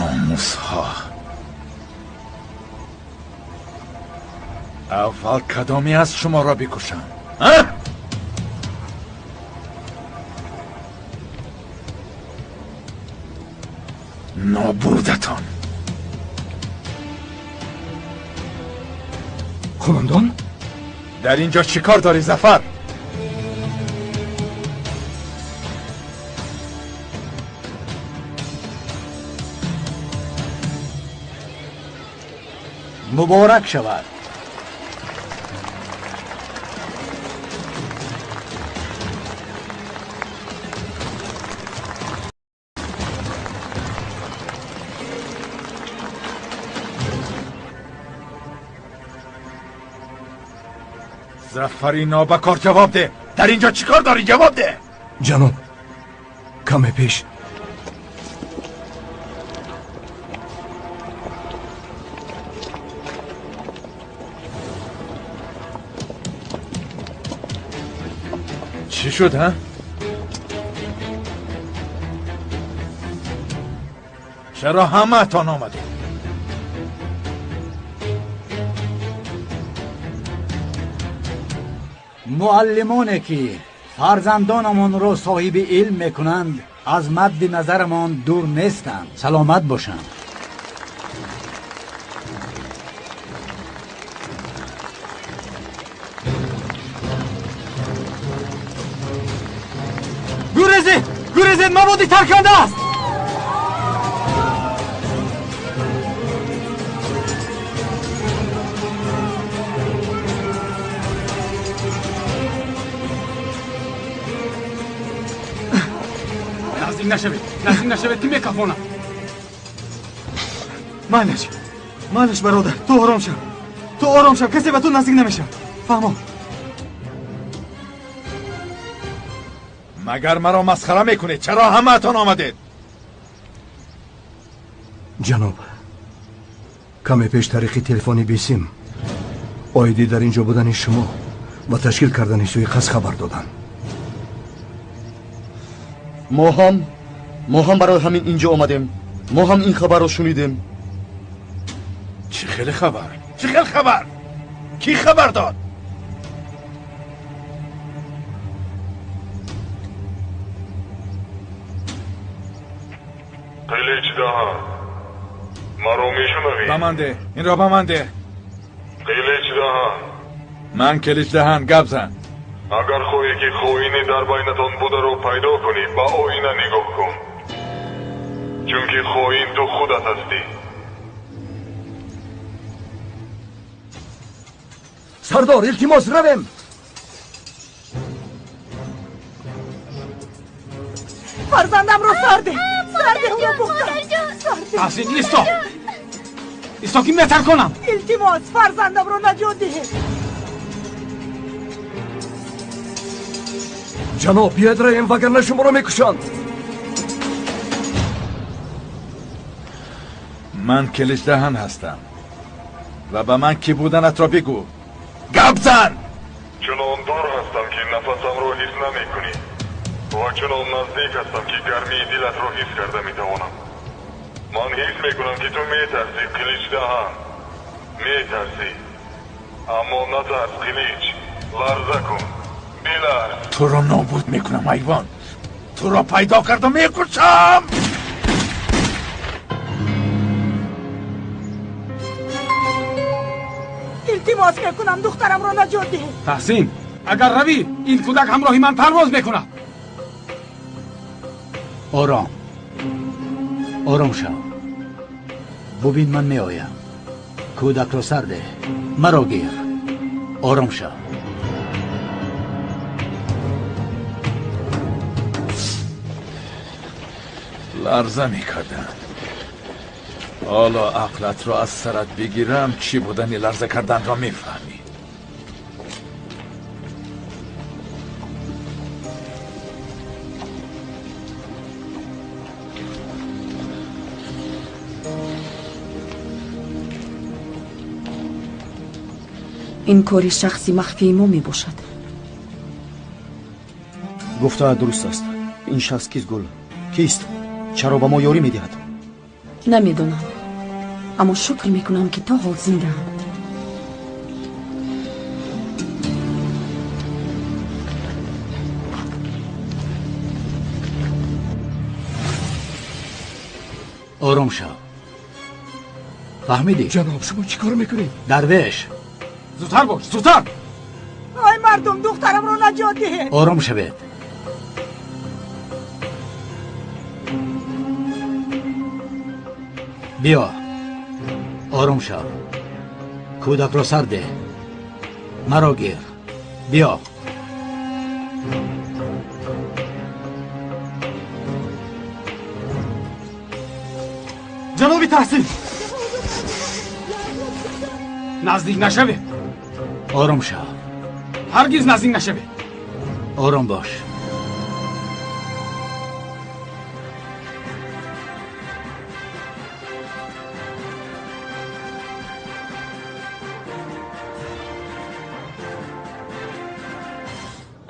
Беномусҳо. Аввал кадоме аз шуморо бикушам? А? Нобудатон. Қумондон? Дар ин ҷо чӣ кор дорӣ, Зафар? Муборак шавад. Зафари нобакор, ҷавоб деҳ! Дар ин ҷо чӣ кор дорӣ? Ҷавоб деҳ! Ҷаноб, каме пеш чӣ шуд, ҳа? Чаро ҳамаатон омадед? Муаллимоне ки фарзандонамонро соҳиби илм мекунанд, аз мадди назарамон дур нестанд. Саломат бошанд. Гурезед! Гурезед, маводи тарканда аст! Наздик нашавед, наздик нашавед, ки мекафонам. Майлаш, майлаш, бародар, ту ором шав. Ту ором шав, касе ба ту наздик намешавад. Фаҳмо. Магар маро масхара мекунед? Чаро ҳамаатон омадед? Ҷаноб, каме пеш тариқи телефони бесим оиди дар ин ҷо будани шумо ва ташкил кардани суиқасд хабар доданд. Мо ҳам барои ҳамин инҷо омадем. Мо ҳам ин хабарро шунидем. Чӣ хеле хабар? Чӣ хел хабар? Кӣ хабар дод? Қилич даҳан, маро мешунавӣ? Ба ман деҳ, инро ба ман деҳ. Қилич даҳан. Ман Килич даҳан, гап зан. Агар хоҳӣ ки хоине дар байнатон бударо пайдо кунӣ, ба оина нигоҳ кун, чунки хоин ту худат ҳастӣ. Сардор, илтимос, равем. Фарзандамро сарде, сарде, ӯро пухта. Таҳсин, исто, исто, ки метарконам. Илтимос, фарзандамро наҷот диҳед. Ҷаноб, биёед равем, вагарна шуморо мекушанд. Ман Килич даҳан ҳастам ва ба ман кӣ буданатро бигӯ. Гап зан! Чунон дур ҳастам, ки нафасамро ҳис намекунӣ, ва чунон наздик ҳастам, ки гармии дилатро ҳис карда метавонам. Ман ҳис мекунам, ки ту метарсӣ, Қилич даҳан, метарсӣ. Аммо натарс, Қилич, ларза кун, биларз. Туро нобуд мекунам, ҳайвон. Туро пайдо карда мекушам. Илтимос мекунам, духтарамро наҷот диҳед. Таҳсин, агар равӣ, ин кӯдак ҳамроҳи ман парвоз мекунад. Ором, ором шав. Бубин, ман меоям. Кӯдакро сар деҳ, маро гир. Ором шав. Ларза мекардам. Ҳоло ақлатро аз сарат бигирам, чӣ будани ларза карданро мефаҳмӣ. Ин кори шахси махфии мо мебошад. Гуфтаат дуруст аст. Ин шахс кист, Гул? Кист? Чаро ба мо ёрӣ медиҳад? Намедонам, аммо шукр мекунам, ки то ҳол зиндаам. Ором шав. Фаҳмидӣ? Ҷаноб, шумо чӣ кор мекунед? Дарвеш, зудтар бош, зудтар! Ой мардум, духтарамро наҷот диҳед! Ором шавед. Биё, ором шав. Кӯдакро сар деҳ. Маро гир. Биё. Ҷаноби Таҳсин, наздик нашавед. Ором шав. Ҳаргиз наздик нашавед. Ором бош.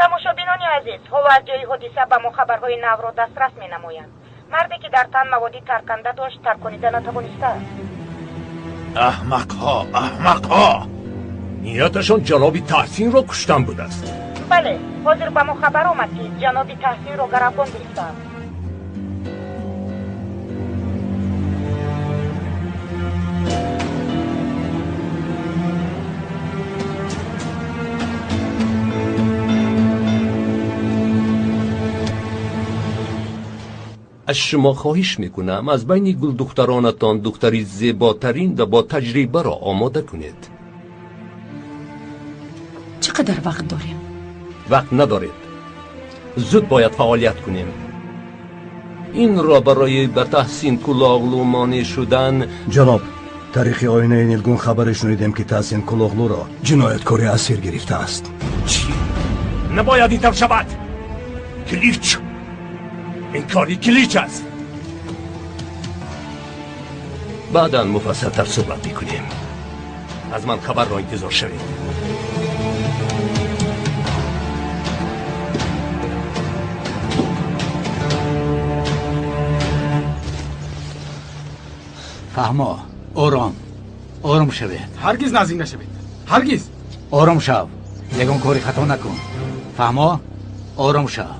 Тамошобинони азиз, ҳоло аз ҷои ҳодиса ба мо хабарҳои навро дастрас менамоянд. Марде ки дар тан маводи тарканда дошт, тарконида натавонистааст. Аҳмақҳо, аҳмақҳо! Нияташон ҷаноби Таҳсинро куштан будааст. Бале, ҳозир ба мо хабар омад, ки ҷаноби Таҳсинро гаравгон гирифтаанд. Аз шумо хоҳиш мекунам, аз байни гулдухтаронатон духтари зеботарин ва бо таҷрибаро омода кунед. Чӣ қадар вақт дорем? Вақт надоред. Зуд бояд фаъолият кунем. Инро барои ба Таҳсин Кулоғлу монеъ шудан. Ҷаноб, тариқи оинаи нилгун хабаре шунидем, ки Таҳсин Кулоғлуро ҷинояткори асир гирифтааст. Чӣ? Набояд ин тавр шавад. Килич! Ин кори Килич аст. Баъдан муфассалтар суҳбат мекунем. Аз ман хабарро интизор шавед. Фаҳмо, ором, ором шавед. Ҳаргиз наздик нашавед. Ҳаргиз. Ором шав. Ягон кори хато накун. Фаҳмо, ором шав.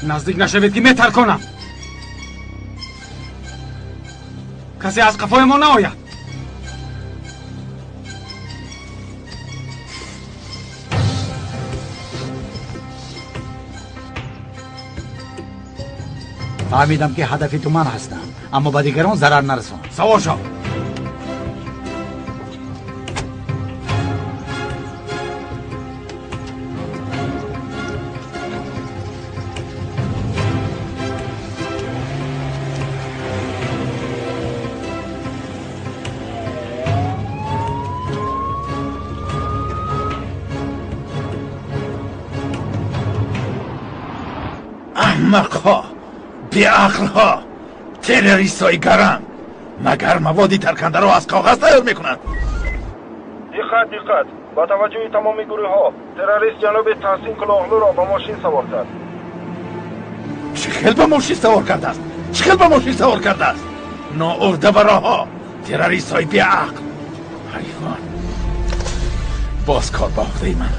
Наздик нашавед, ки метарконам. Касе аз қафои мо наояд. Фаҳмидам, ки ҳадафи ту ман ҳастам, аммо ба дигарон зарар нарасон. Савор шав. Аҳмақҳо, беақлҳо, террористҳои гарам магар маводи таркандаро аз коғаз тайёр мекунанд? Диққат, диққат! Ба таваҷҷӯҳи тамоми гурӯҳҳо, террорист ҷаноби Таҳсин Кулоғлуро ба мошин савор кард. Чӣ хел ба мошин савор кардааст? Чӣ хел ба мошин савор кардааст? Ноурдабароҳо, террористҳои беақл, ҳайвон! Боз кор ба уҳдаи ман.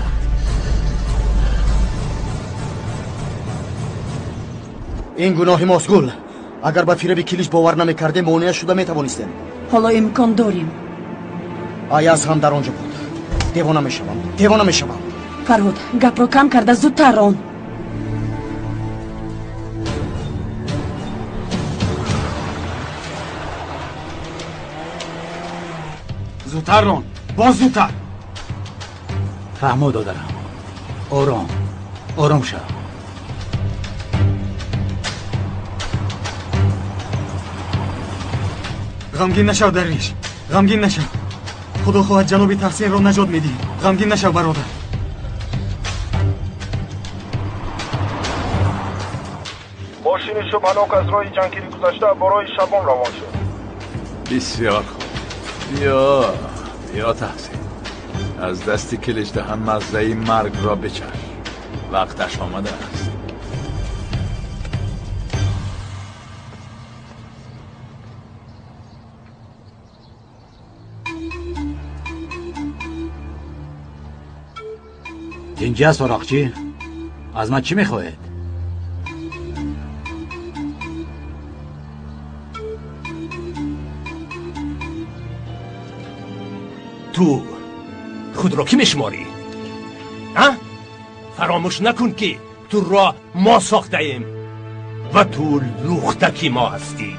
Ин гуноҳи мост, Гул. Агар ба фиреби Килич бовар намекардем, монеа шуда метавонистем. Ҳоло имкон дорем. Аяз ҳам дар он ҷо буд. Девона мешавам, девона мешавам. Фарҳод, гапро кам карда зудтар рон. Зудтар рон, боз зудтар. Фаҳмо, додарам. Ором, ором шав. Ғамгин нашав, дарвеш, ғамгин нашав. Худо хоҳад, ҷаноби Таҳсинро наҷот медиҳем. Ғамгин нашав, бародар. Мошини шубҳанок аз роҳи ҷанкирӣ гузашта ба роҳи Шабон равон шуд. Бисёр хуб. Биё, биё, Таҳсин. Аз дасти Киличдаҳан маззаи маргро бичаш. Вақташ омадааст. Тинҷӣ аст Орақчӣ? Аз ман чӣ мехоҳед? Ту худро кӣ мешуморӣ? А? Фаромӯш накун ки туро мо сохтаем ва ту лухтаки мо ҳастӣ.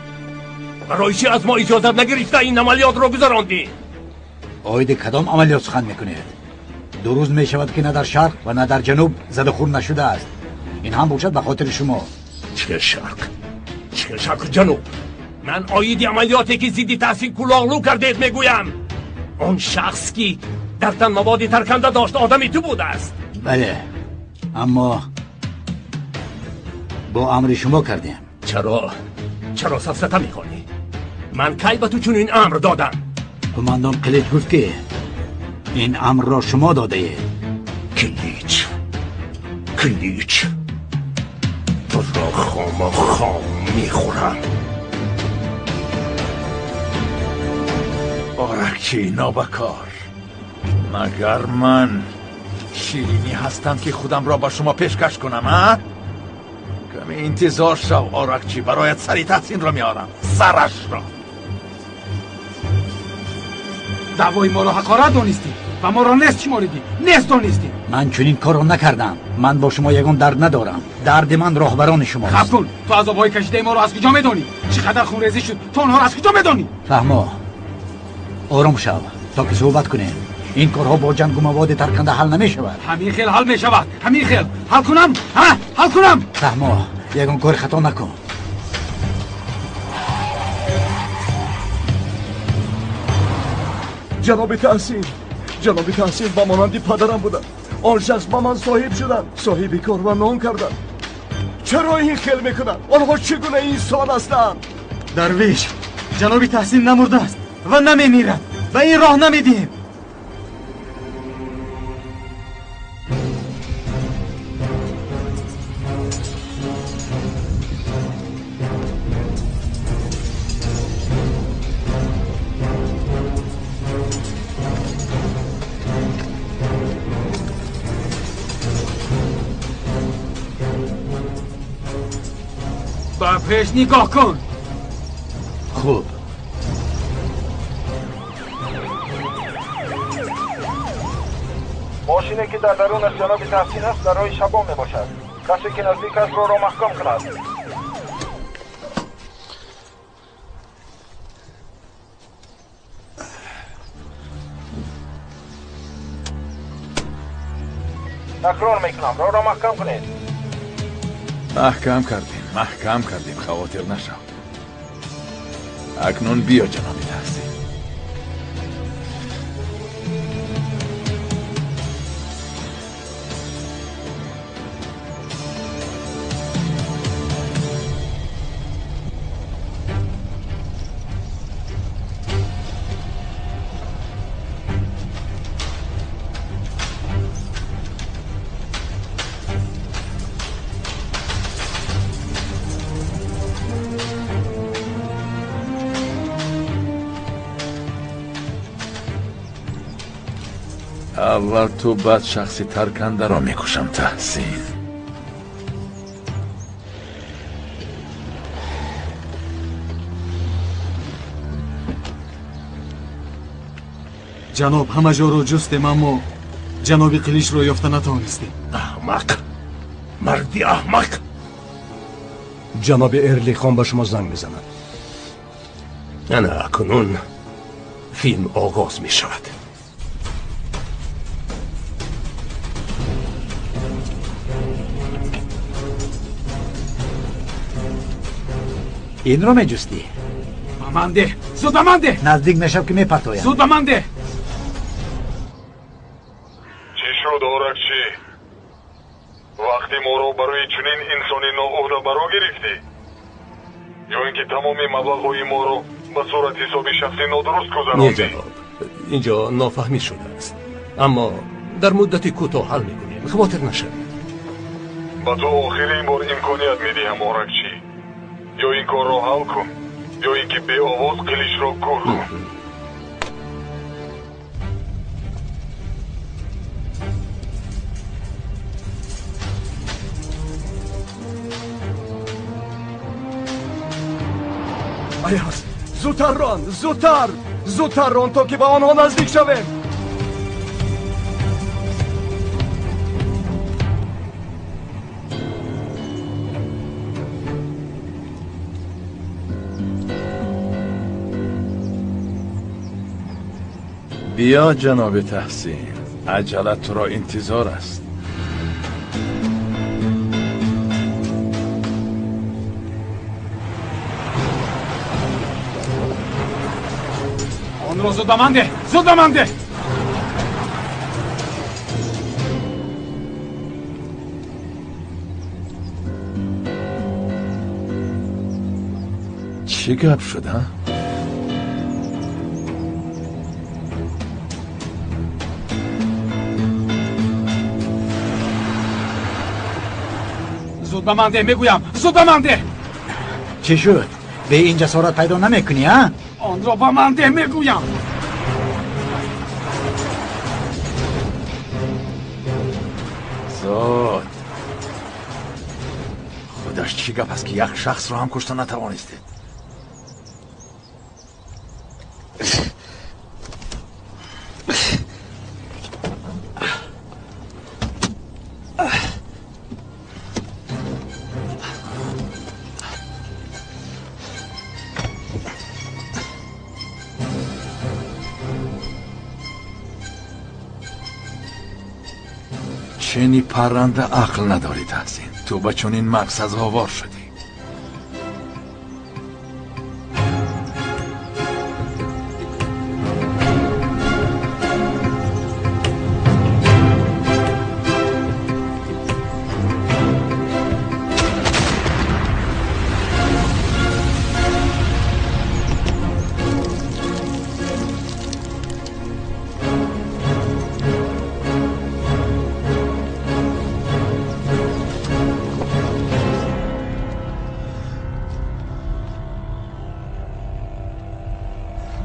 Барои чӣ аз мо иҷозат нагирифта ин амалиётро гузарондӣ? Оиди кадом амалиёт сухан мекунед? 2 рӯз мешавад ки на дар шарқ ва на дар ҷануб задахӯр нашудааст. Ин ҳам бошад ба хотири шумо. Чӣ шарқ? Чӣ шарқу ҷануб? Ман оиди амалиёте ки зидди Таҳсин Кулоғлу кардед мегӯям. Он шахс ки дар тан маводи тарканда дошт одами ту будааст. Бале, аммо бо амри шумо кардем. Чаро сафсата мехонӣ? Ман кай ба ту чунин амр додам? Қумандон Қилич гуфт ки ин амрро шумо додаед. Қилич, Қилич, туро хома хом мехӯрам. Орақчӣ нобакор, магар ман ширинӣ ҳастам ки худамро ба шумо пешкаш кунам, а? Каме интизор шав Орақчӣ, бароят сари Таҳсинро меорам, сарашро. Даъвои моро ҳақорат донистӣ ва моро нест шуморидӣ, нест донистӣ. Ман чунин корро накардам. Ман бо шумо ягон дард надорам. Дарди ман роҳбарони шумост. Хаб кун, ту азобҳои кашидаи моро аз куҷо медонӣ? Чӣ қадар хунрезӣ шуд, ту онҳоро аз куҷо медонӣ? Фаҳмо, ором шав то ки суҳбат кунем. Ин корҳо бо ҷангу маводи тарканда ҳал намешавад. Ҳамин хел ҳал мешавад. Ҳамин хел ҳал кунам? Ҳа, ҳал кунам. Фаҳмо, ягон кори хато накун. Ҷаноби Таҳсин, ҷаноби Таҳсин ба монанди падарам буданд. Он шахс ба ман соҳиб шуданд, соҳиби кор ва нон карданд. Чаро ин хел мекунанд? Онҳо чӣ гуна инсон ҳастанд? Дарвеш, ҷаноби Таҳсин намурдааст ва намемирад. Ба ин роҳ намедиҳем. Ба пеш нигоҳ кун. Хуб. Мошине ки дар дарунаш ҷаноби Таҳсин аст дар роҳи шабон мебошад. Касе ки наздик аст роҳро маҳкам кунад. Такрор мекунам, роҳро маҳкам кунед. Маҳкам кардем, маҳкам кардем, хавотир нашав. Акнун биё ҷаноби Таҳсин. Аввал ту баъд шахси таркандаро мекушам, Таҳсин. Ҷаноб, ҳама ҷоро ҷустем, аммо ҷаноби Қиличро ёфта натавонистем. Аҳмақ, марди аҳмақ. Ҷаноби Эрлихон ба шумо занг мезанад. Ана акнун филм оғоз мешавад. Инро меҷустӣ? Ба ман деҳ, зуд ба ман деҳ. Наздик нашав ки мепартоям. Зуд ба ман деҳ. Чӣ шуд, Орақчӣ? Вақти моро барои чунин инсони ноуҳда баро гирифтӣ? Ё ин ки тамоми маблағҳои моро ба сурати ҳисоби шахсӣ нодуруст гузарондӣ? Не ҷаноб, инҷо нофаҳмӣ шудааст, аммо дар муддати кӯтоҳ ҳал мекунем. Хавотир нашавед. Ба ту охирин бор имконият медиҳам, Орақчӣ. Ё ин корро ҳал кун, ё ин ки беовоз Қиличро гур кун. Аяз, зудтар рон, зудтар, зудтар рон, то ки ба онҳо наздик шавем. Биё, ҷаноби Таҳсин, аҷала туро интизор аст. Онро зуд ба ман деҳ, зуд ба ман деҳ. Чӣ гап шуд, а? Зуд ба ман деҳ, мегӯям, зуд ба ман деҳ. Чӣ шуд? Бе ин ҷасорат пайдо намекунӣ, а? Онро ба ман деҳ, мегӯям. Зуд. Худаш чӣ гап аст, ки як шахсро ҳам кушта натавонистед? Чени парранда ақл надорӣ, Таҳсин. Ту ба чунин марг сазовор шудӣ.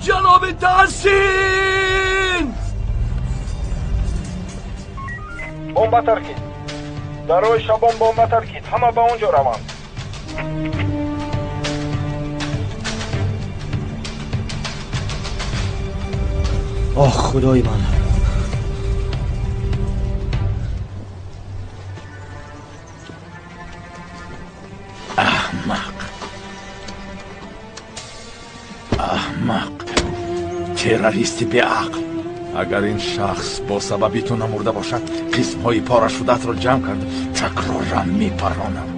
Ҷаноби Таҳсин! Бомба таркид. Дар роҳи Шабон бомба таркид. Ҳама ба он ҷо раванд. Оҳ, худои ман! Аҳмақ, аҳмақ, террористи беақл. Агар ин шахс бо сабаби ту намурда бошад, қисмҳои пора шудаатро ҷамъ карда такроран мепаронам.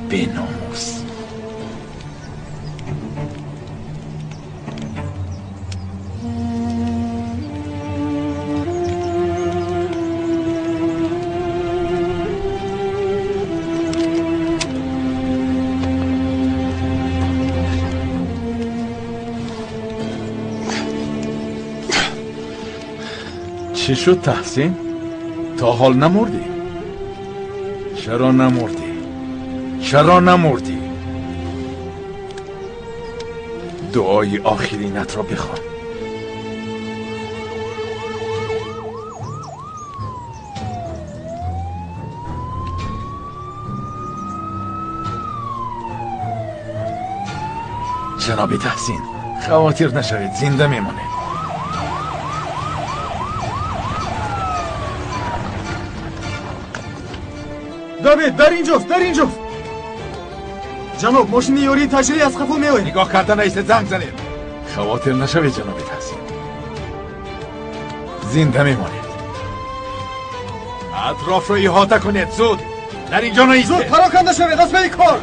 Беномус. Чӣ шуд, Таҳсин? То ҳол намурдӣ? Чаро намурдӣ? Чаро намурдӣ? Дуои охиринатро бихон. Ҷаноби Таҳсин, хавотир нашавед, зинда мемонед. Давид, дар инҷост, дар инҷост. Ҷаноб, мошини ёрии таҷрӣ аз қафо меояд. Нигоҳ карда наистед, занг занед. Хавотир нашавед, ҷаноби Таҳсин, зинда мемонед. Атрофро иҳота кунед, зуд. Дар инҷо наистед. Зуд пароканда шавед, аз паи кор.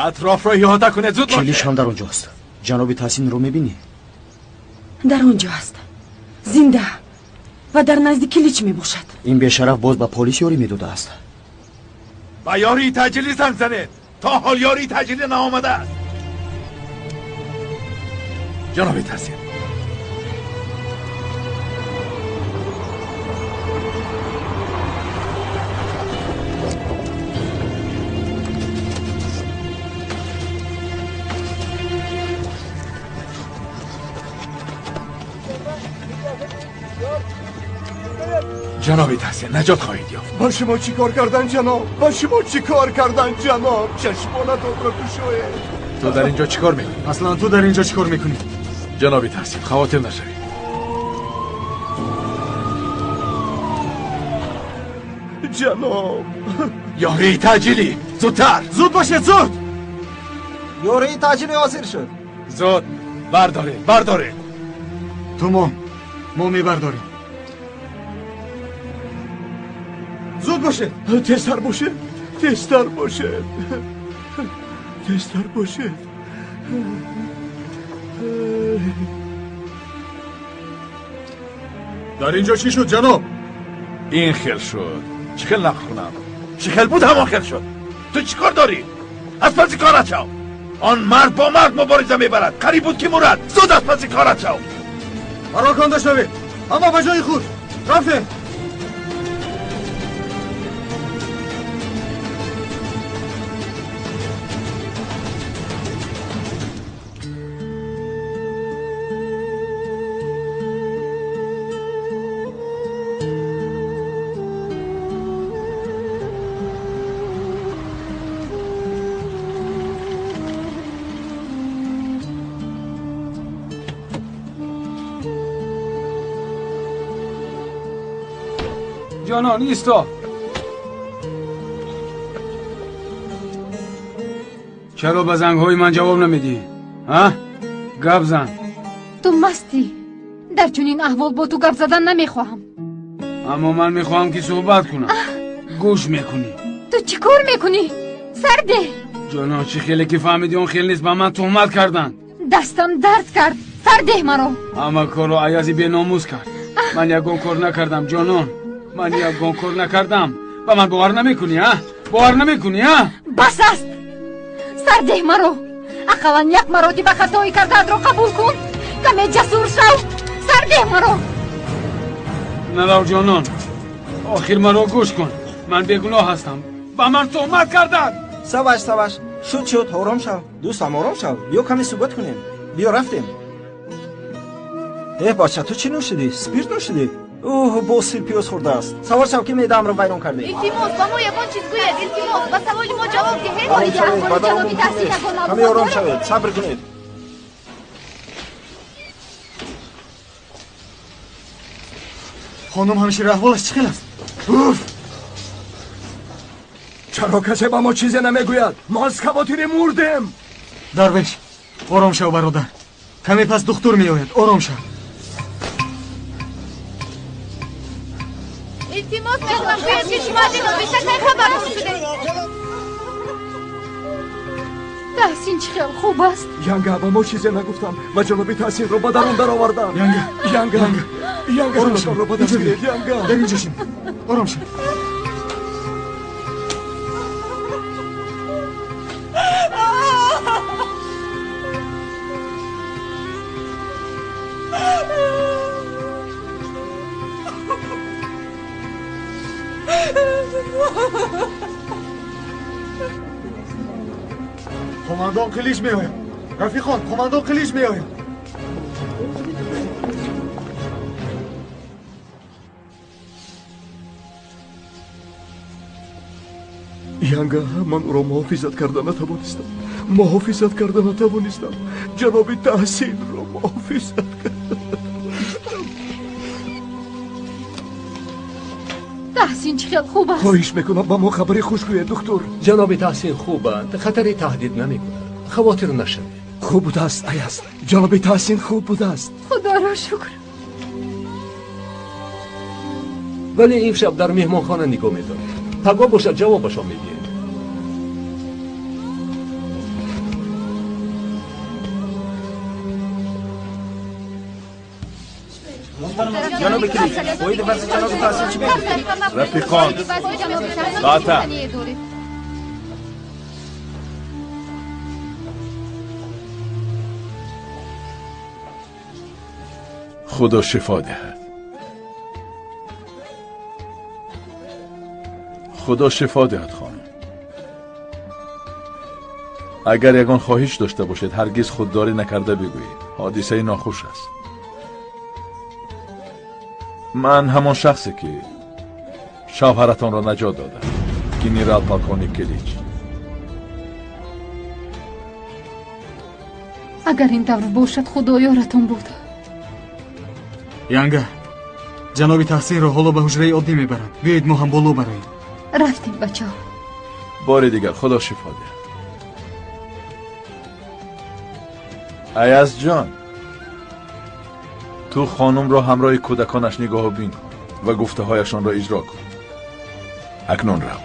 Атрофро иҳота кунед, зуд. Килиш ҳам дар он ҷост. Ҷаноби Таҳсинро мебинӣ? Дар он ҷо аст, зинда ва дар назди Килич мебошад. Ин бешараф боз ба полис ёрӣ медодааст. Ба ёрии таъҷилӣ занг занед. То ҳол ёрии таъҷилӣ наомадааст. Ҷаноби Таҳсин, ҷаноби Таҳсин, наҷот хоҳед ёфт. Ба шумо чӣ кор кардан, ҷаноб? Ба шумо чӣ кор кардан, ҷаноб? Чашмонатонро кушоед. Ту дар инҷо чӣ кор мекунӣ? Аслан ту дар инҷо чӣ кор мекунӣ? Ҷаноби Таҳсин, хавотир нашавед. Ҷаноб, ёрии таъҷилӣ, зудтар! Зуд бошед, зуд! Ёрии таъҷилӣ ҳозир шуд. Зуд, бардоред, бардоред. Ту мо мебардорем. Зуд бошед! Тезтар бошед, тезтар бошед, тезтар бошед. Дар инҷо чӣ шуд, ҷаноб? Ин хел шуд. Чӣ хел нақл кунам? Чӣ хел буд, ҳамон хел шуд. Ту чӣ кор дорӣ? Аз паси корат шав. Он мард бо мард мубориза мебарад. Қариб буд ки мурад. Зуд аз паси корат шав. Пароканда шавед. Ҳама ба ҷои худ. Рафтем. ҷонон, исто. Чаро ба зангҳои ман ҷавоб намедиҳӣ? А? Гап зан. Ту мастӣ. Дар чунин аҳвол бо ту гап задан намехоҳам. Аммо ман мехоҳам ки суҳбат кунам. Гӯш мекунӣ. Ту чӣ кор мекунӣ? Сарде. Ҷонон, чӣ хеле ки фаҳмидӣ он хел нест, ба ман туҳмат карданд. Дастам дард кард. Сардеҳ маро. Ҳама корро Аязи беномус кард. Ман ягон кор накардам, ҷонон. Ман ягон кор накардам. Ба ман бовар намекунӣ, а? Бовар намекунӣ, а? Бас аст. Сардеҳ маро. Ақаллан як маротиба хатои кардаатро қабул кун. Каме ҷасур шав. Сардеҳ маро. Нарав, ҷонон. Охир маро гӯш кун. Ман бегуноҳ ҳастам. Ба ман туҳмат карданд. Саваш, саваш. Шуд, шуд, ором шав. Дӯстам, ором шав. Биё каме суҳбат кунем. Биё рафтем. Э, бача, ту чӣ нӯшидӣ? Спирт нӯшидӣ? Оҳ, боз сирпиёз хӯрдааст. Савор шав, ки меъдаамро вайрон кардӣ. Илтимос, ба мо ягон чиз гӯяд. Илтимос, ба саволи мо ҷавоб диҳед. Ором шавед, ба дарун мумкин нест. Каме ором шавед, сабр кунед. Хонум ҳамшира, аҳволаш чӣ хел аст? Уф! Чаро касе ба мо чизе намегӯяд? Мо аз хавотирӣ мурдем. Дарвеш, ором шав, бародар. Каме пас духтур меояд. Ором шав. Илтимос мекунам, гӯяд ки шумо аз ин ҳодиса кай хабардор шудед? Таҳсин чӣ хел хуб аст. Янга, ба мо чизе нагуфтам ва ҷаноби Таҳсинро ба дарун даровардам. Янга, Янга, Янга, ором шав. ро ба даст гиред, Янга. Дар инҷо шин. Ором шав. Командан Қилич меояд. Рафиқон, командан Қилич меояд. Янга, ман ӯро муҳофизат карда натавонистам. Муҳофизат карда натавонистам. Ҷаноби Таҳсинро муҳофизат карда натавонистам. Таҳсин чӣ хел хуб аст. Хоҳиш мекунам, ба мо хабари хуш гӯед, духтур. Ҷаноби Таҳсин хубанд, хатаре таҳдид намекунад. Хавотир нашавед. Хуб будааст, Аяз. Ҷаноби Таҳсин хуб будааст. Худоро шукр. Вале имшаб дар меҳмонхона нигоҳ медорем. Пагоҳ бошад ҷавобашон медиҳем. Ҷаноби Килич, оиди вазъи ҷаноби Таҳсин чӣ мегӯед? Рафиқон, бата. Худо шифо диҳад. Худо шифо диҳад, хонум. Агар ягон хоҳиш дошта бошед, ҳаргиз худдорӣ накарда бигӯед. Ҳодисаи нохуш аст. Ман ҳамон шахсе ки Шавҳаратонро наҷот додам, генерал полковник Килич. Агар ин тавр бошад, Худо ёратон буд. Янга, ҷаноби Таҳсинро ҳоло ба ҳуҷраи оддӣ мебаранд. Биёед мо ҳам боло бароем. Рафтем, бачаҳо. Бори дигар Худо шифо диҳад. Аязҷон, ту хонумро ҳамроҳи кӯдаконаш нигоҳубин кун ва гуфтаҳояшонро иҷро кун. Акнун рав.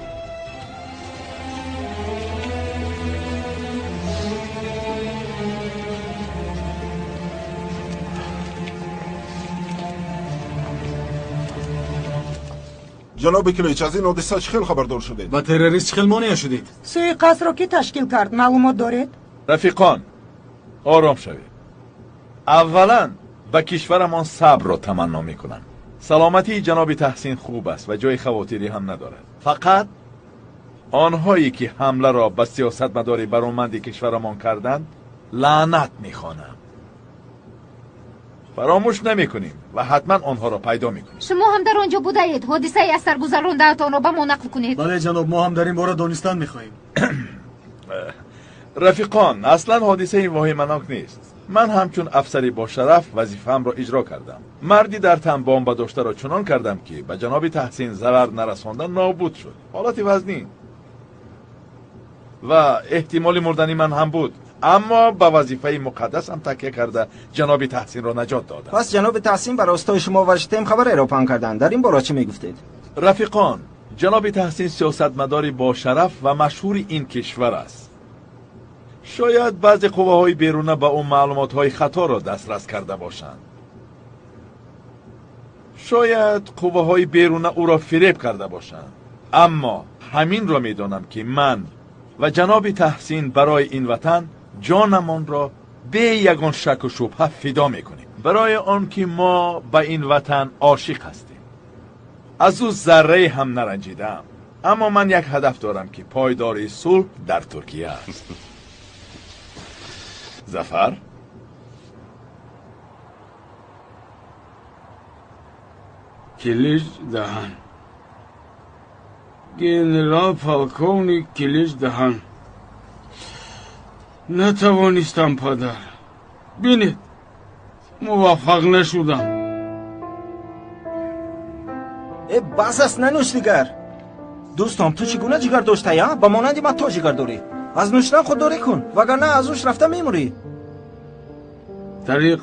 Ҷаноби Килич, аз ин ҳодиса чӣ хел хабардор шудед? Ба террорист чӣ хел монеа шудед? Суиқасдро кӣ ташкил кард? Маълумот доред? Рафиқон, ором шавед. Аввалан ба кишварамон сабрро таманно мекунам. Саломатии ҷаноби Таҳсин хуб аст ва ҷои хавотирӣ ҳам надорад. Фақат онҳое ки ҳамларо ба сиёсатмадори бароманди кишварамон карданд, лаънат мехонам. Фаромӯш намекунем ва ҳатман онҳоро пайдо мекунем. Шумо ҳам дар он ҷо будаед. Ҳодисаи аз сар гузарондаатонро ба мо нақл кунед. Бале ҷаноб, мо ҳам дар ин бора донистан мехоҳем. Рафиқон, аслан ҳодисаи воҳиманок нест. Ман ҳамчун афсари бошараф вазифаамро иҷро кардам. Марди дар тан бомба доштаро чунон кардам, ки ба ҷаноби Таҳсин зарар нарасонда нобуд шуд. Ҳолати вазнин ва эҳтимоли мурдани ман ҳам буд, аммо ба вазифаи муқаддасам такя карда ҷаноби Таҳсинро наҷот додам. Пас ҷаноби Таҳсин ба ростои шумо ва штем хабареро паҳн карданд. Дар ин бора чӣ мегуфтед? Рафиқон, ҷаноби Таҳсин сиёсатмадори бошараф ва машҳури ин кишвар аст. Шояд баъзе қувваҳои беруна ба ӯ маълумотҳои хаторо дастрас карда бошанд. Шояд қувваҳои беруна ӯро фиреб карда бошанд. Аммо ҳаминро медонам, ки ман ва ҷаноби Таҳсин барои ин ватан ҷонамонро бе ягон шаку шубҳа фидо мекунем. Барои он ки мо ба ин ватан ошиқ ҳастем. Аз ӯ заррае ҳам наранҷидаам. Аммо ман як ҳадаф дорам, ки пойдори сулҳ дар Туркия аст. Зафар? Килич Даҳан. Генерал полковник Килич Даҳан. Натавонистам, падар. Бинед, муваффақ нашудам. Э, бас аст, нанӯш дигар. Дӯстом, ту чӣ гуна ҷигар доштаи, а? Ба монанди ман то ҷигар дорӣ. Аз нӯшидан худдорӣ кун, вагарна аз ҳуш рафта мемурӣ. Тариқ,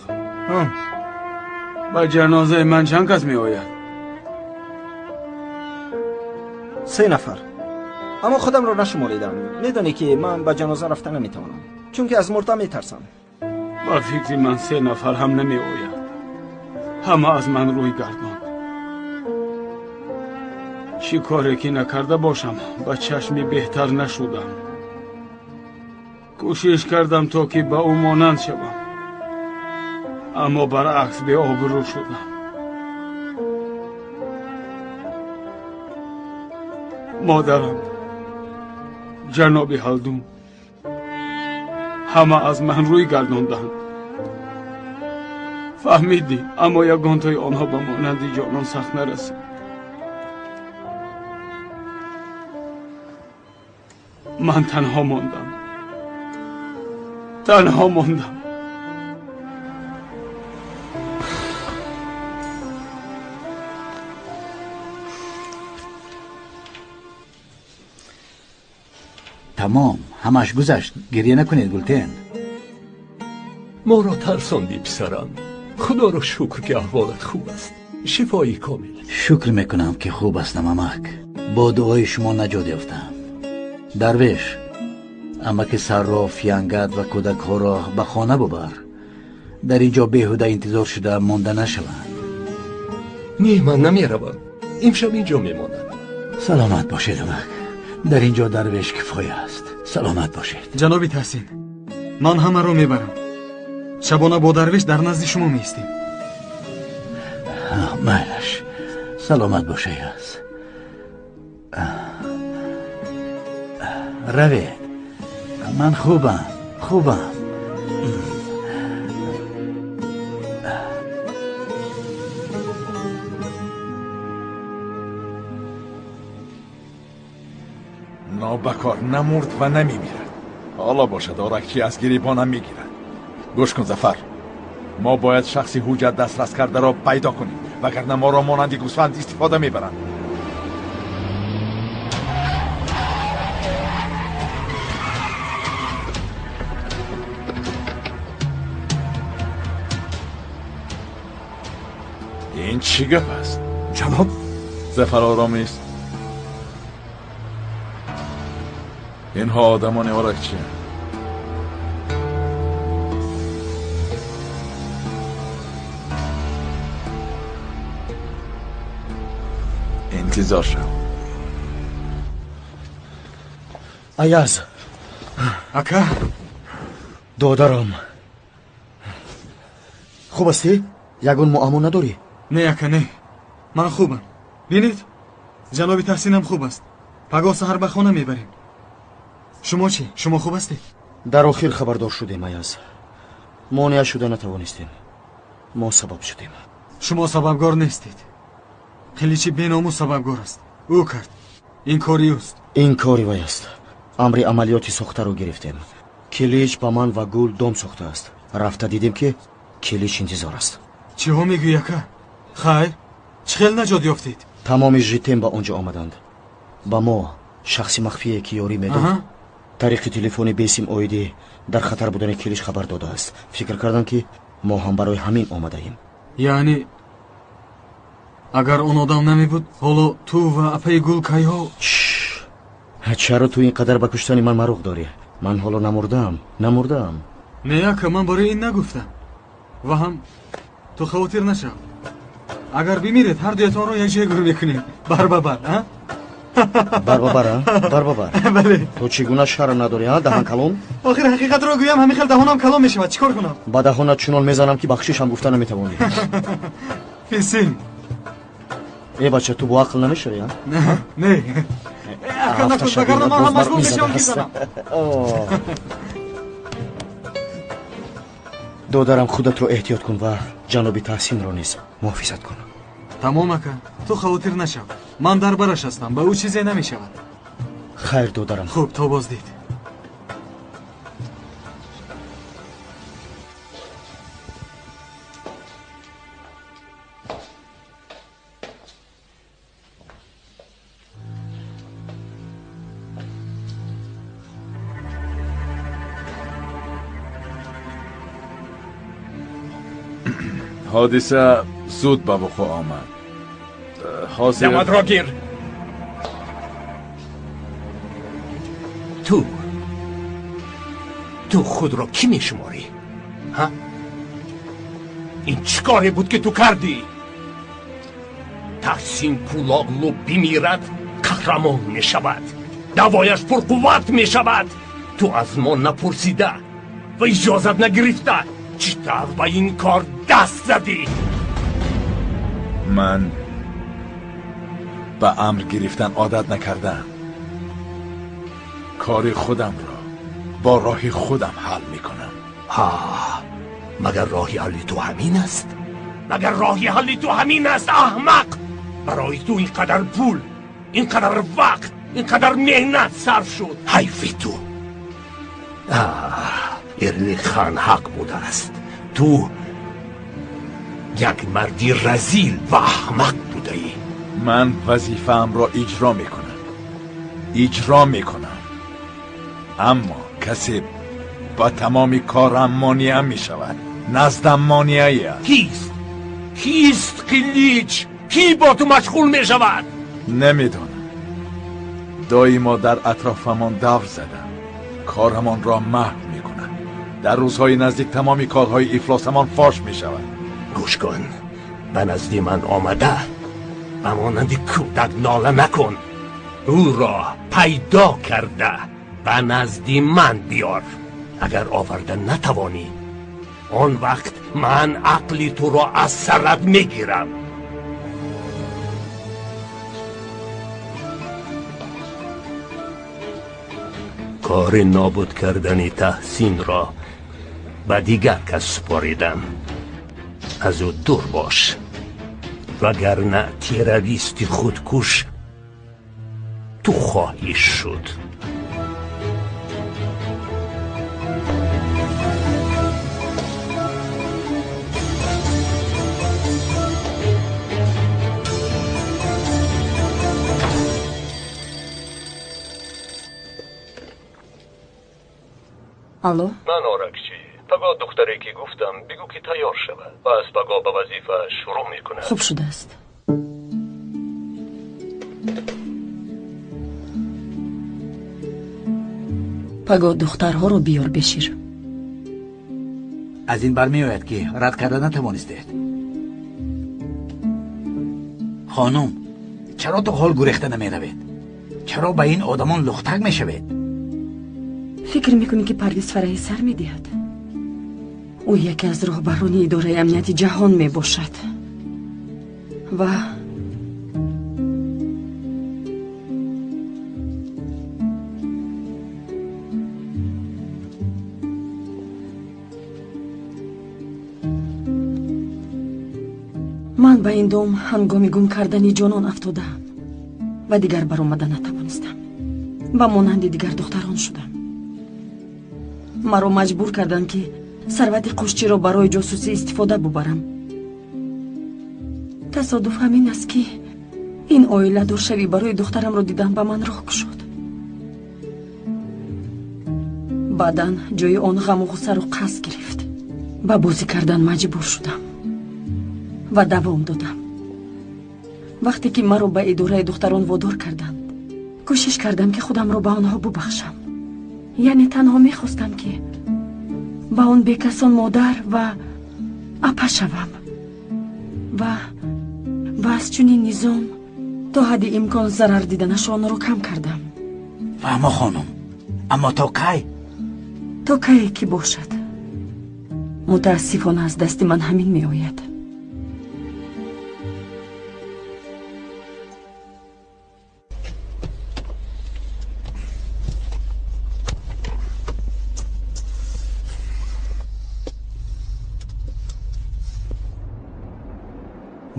ба ҷанозаи ман чанд кас меояд? 3 нафар. Аммо худамро нашуморидам. Медонӣ, ки ман ба ҷаноза рафта наметавонам, чунки аз мурда метарсам. Ба фикри ман 3 нафар ҳам намеояд. Ҳама аз ман рӯй гардонд. Чӣ коре ки накарда бошам, ба чашми беҳтар нашудам. Кӯшиш кардам, то ки ба ӯ монанд шавам, аммо баръакс беобрӯ шудам. Модарам, ҷаноби Ҳалдун, ҳама аз ман рӯй гардонданд. Фаҳмидӣ, аммо ягонтои онҳо ба монанди ҷонон сахт нарасид. Ман танҳо мондам. Танҳо мондам. Тамом, ҳамаш гузашт. Гирья накунед, Гултен. Моро тарсондӣ, писарам. Худоро шукр, ки аҳволат хуб аст. Шифои комил. Шукр мекунам, ки хуб ҳастам, амак. Бо дуои шумо наҷот ёфтам. Дарвеш, амаки Сарроф, Янгат ва кӯдакҳоро ба хона бубар. Дар ин ҷо беҳуда интизор шуда монда нашаванд. Не, ман намеравам. Имшаб инҷо мемонам. Саломат бошед, амак. Дар ин ҷо дарвеш кифоя аст. Саломат бошед. Ҷаноби Таҳсин, ман ҳамаро мебарам. Шабона бо дарвеш дар назди шумо меистем. Майлаш, саломат бошед. Равед. Ман хубам, хубам. Нобакор намурд ва намемирад. Ҳоло бошад оракчӣ аз гирибонам мегирад. Гӯш кун, Зафар, мо бояд шахси ҳуҷҷат дастрас кардаро пайдо кунем, вагарна моро монанди гӯсфанд истифода мебаранд. Ин чӣ гап аст? Ҷаноб? Зафар ором нест. Инҳо одамони оракчианд. Интизор шав. Аяз. Ака. Додарам. Хуб ҳастӣ? Ягон муаммо надорӣ? Не, ака, не. Ман хубам. Бинед, ҷаноби Таҳсинам хуб аст. Пагоҳ саҳар ба хона мебарем. Шумо чӣ? Шумо хуб ҳастед? Дар охир хабардор шудем, Аяз. Монеа шуда натавонистем. Мо сабаб шудем. Шумо сабабгор нестед. Қиличи беномус сабабгор аст. Ӯ кард. Ин кори ӯст. Ин кори вай аст. Амри амалиёти сохтаро гирифтем. Килич ба ман ва Гул дом сохтааст. Рафта дидем, ки Килич интизор аст. Чиҳо мегӯӣ, ака? Хайр, чӣ хел наҷот ёфтед? Тамоми житем ба он ҷо омаданд. Ба мо шахси махфие, ки ёрӣ медод, тариқи телефони бесим оидӣ дар хатар будани Килич хабар додааст. Фикр кардам, ки мо ҳам барои ҳамин омадаем. Яъне агар он одам намебуд, ҳоло ту ва апаи Гул кайҳо? Чаро ту ин қадар ба куштани ман маруқ дорӣ? Ман ҳоло намурдаам, намурдаам. Не, ака, ман барои ин нагуфтам. Ва ҳам ту хавотир нашав. Агар бимиред, ҳар дуятонро якҷоя гур мекунем. Бар ба бар, а? Бар ба бар, а? Бар ба бар. Бале. Ту чӣ гуна шарм надорӣ, а, даҳан калон? Охир ҳақиқатро гӯям, ҳамин хел даҳонам калон мешавад. Чӣ кор кунам? Ба даҳонат чунон мезанам, ки бахшишам гуфта наметавонӣ. Фисин. Э, бача, ту бо ақл намешавӣ, а? Не, не. Ака, накун, вагарна ман ҳам маҷбур мешавам, ки занам. Додарам, худатро эҳтиёт кун ва ҷаноби Таҳсинро низ муҳофизат кун. Тамом, ака, ту хавотир нашав. Ман дар бараш ҳастам, ба ӯ чизе намешавад. Хайр, додарам. Хуб, то боздид. Ҳодиса зуд ба вуқӯъ омад. Ҳозир Намадро гир. Ту худро кӣ мешуморӣ? Ҳа? Ин чӣ коре буд, ки ту кардӣ? Таҳсин Кулоғлу бимирад, қаҳрамон мешавад. Давояш пурқувват мешавад. Ту аз мо напурсида ва иҷозат нагирифта чӣ тавр ба ин кор даст задӣ? Ман ба амр гирифтан одат накардаам. Кори худамро бо роҳи худам ҳал мекунам. Ҳа, магар роҳи ҳалли ту ҳамин аст? Магар роҳи ҳалли ту ҳамин аст, аҳмақ? Барои ту ин қадар пул, ин қадар вақт, ин қадар меҳнат сарф шуд. Ҳайфи ту. Эрлихан ҳақ будааст. Ту як марди разил ва аҳмақ будаӣ. Ман вазифаамро иҷро мекунам. Иҷро мекунам. Аммо касе ба тамоми корам монеа мешавад. Наздам монеае аст. Кист? Кист Қилич? Кӣ бо ту машғул мешавад? Намедонам. Доимо дар атрофамон давр задам. Корамонро маҳв мекунад. Дар рӯзҳои наздик тамоми корҳои ифлосамон фош мешавад. Гӯш кун, ба назди ман омада ба монанди кӯдак нола накун. Ӯро пайдо карда ба назди ман биёр. Агар оварда натавонӣ, он вақт ман ақли туро аз сарат мегирам. Кори нобуд кардани Таҳсинро ба дигар кас супоридам. Аз ӯ дур бош, вагарна террористи худкуш Ту хоҳӣ шуд. Алло? Ман Оракчӣ. Пагоҳ духтаре ки гуфтам бигӯ ки тайёр шавад ва аз пагоҳ ба вазифа шурӯъ мекунад. Хуб шудааст. Пагоҳ духтарҳоро биёр, Бешир. Аз ин бармеояд ки рад карда натавонистед. Хонум, чаро то ҳол гурехта намеравед? Чаро ба ин одамон лухтак мешавед? Фикр мекунӣ ки Парвиз Фараҳӣ сар медиҳад? Ӯ яке аз роҳбарони идораи амнияти ҷаҳон мебошад ва ман ба ин дом ҳангоми гум кардани ҷонон афтодаам ва дигар баромада натавонистам. Ба монанди дигар духтарон шудам. Маро маҷбур карданд ки сарвати қушчиро барои ҷосусӣ истифода бубарам. Тасодуф ҳамин аст ки ин оиладоршавӣ барои духтарамро дидан ба ман роҳ кушод. Баъдан ҷои он ғаму ғуссаро қасд гирифт. Ба бозӣ кардан маҷбур шудам ва давом додам. Вақте ки маро ба идораи духтарон водор карданд, кӯшиш кардам ки худамро ба онҳо бубахшам. Яъне танҳо мехостам ки ба он бекасон модар ва апа шавам ва аз чунин низом то ҳадди имкон зарар диданашонро кам кардам. Фаҳмо хонум, аммо то кай? То кае ки бошад. Мутаассифона аз дасти ман ҳамин меояд.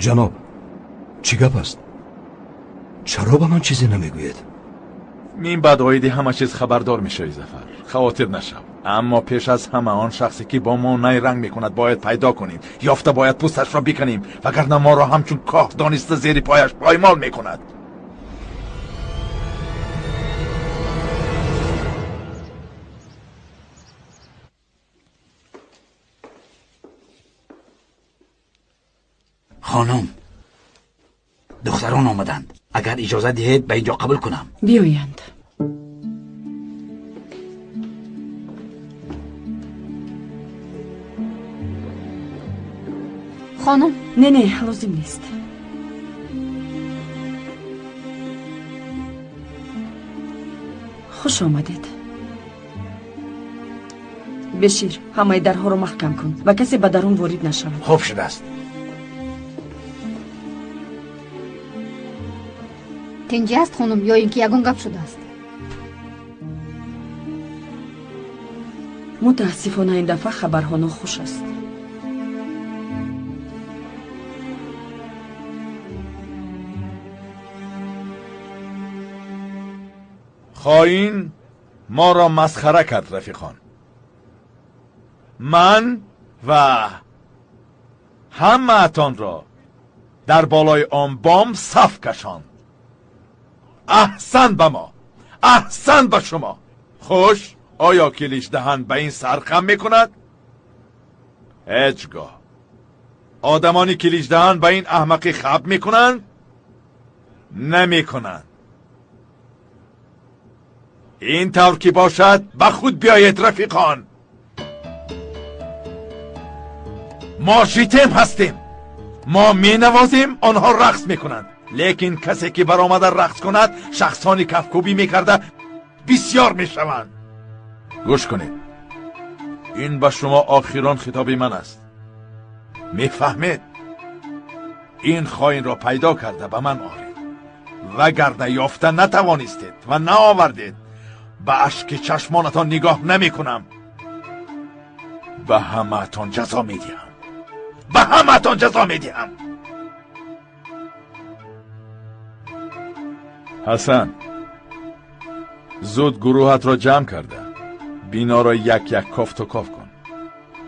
Ҷаноб, чӣ гап аст? Чаро ба ман чизе намегӯед? Мин баъд оиди ҳама чиз хабардор мешавӣ, Зафар. Хавотир нашав. Аммо пеш аз ҳама он шахсе ки бо мо найранг мекунад бояд пайдо кунем. Ёфта бояд пӯсташро биканем, вагарна моро ҳамчун коҳ дониста зери пояш поймол мекунад. Хонум, духтарон омаданд. Агар иҷоза диҳед ба инҷо қабул кунам. Биёянд. Хонум? Не, не, лозим нест. Хуш омадед. Бешир, ҳамаи дарҳоро маҳкам кун ва касе ба дарун ворид нашавад. Хуб шудааст. Тинҷӣ аст хонум, ё ин ки ягон гап шудааст? Мутаассифона ин дафъа хабарҳо нохуш аст. Хоин моро масхара кард, рафиқон. Ман ва ҳамаатонро дар болои он бом саф кашонд. Аҳсан ба мо, аҳсан ба шумо. Хуш, оё килишдаҳан ба ин сархам мекунад? Ҳеҷ гоҳ. Одамони килишдаҳан ба ин аҳмақӣ хаб мекунанд? Намекунанд. Ин тавр ки бошад, ба худ биёед, рафиқон. Мо житем ҳастем. Мо менавозем, онҳо рақс мекунанд. Лекин касе ки баромада рақс кунад, шахсони кафкӯбӣ мекарда бисёр мешаванд. Гӯш кунед, ин ба шумо охирон хитоби ман аст. Мефаҳмед? Ин хоинро пайдо карда ба ман оред. Вагарна ёфта натавонистед ва наовардед, ба ашки чашмонатон нигоҳ намекунам. Ба ҳамаатон ҷазо медиҳам. Ба ҳамаатон ҷазо медиҳам. Ҳасан, Зуд гурӯҳатро ҷамъ карда биноро як-як кофту ков кун.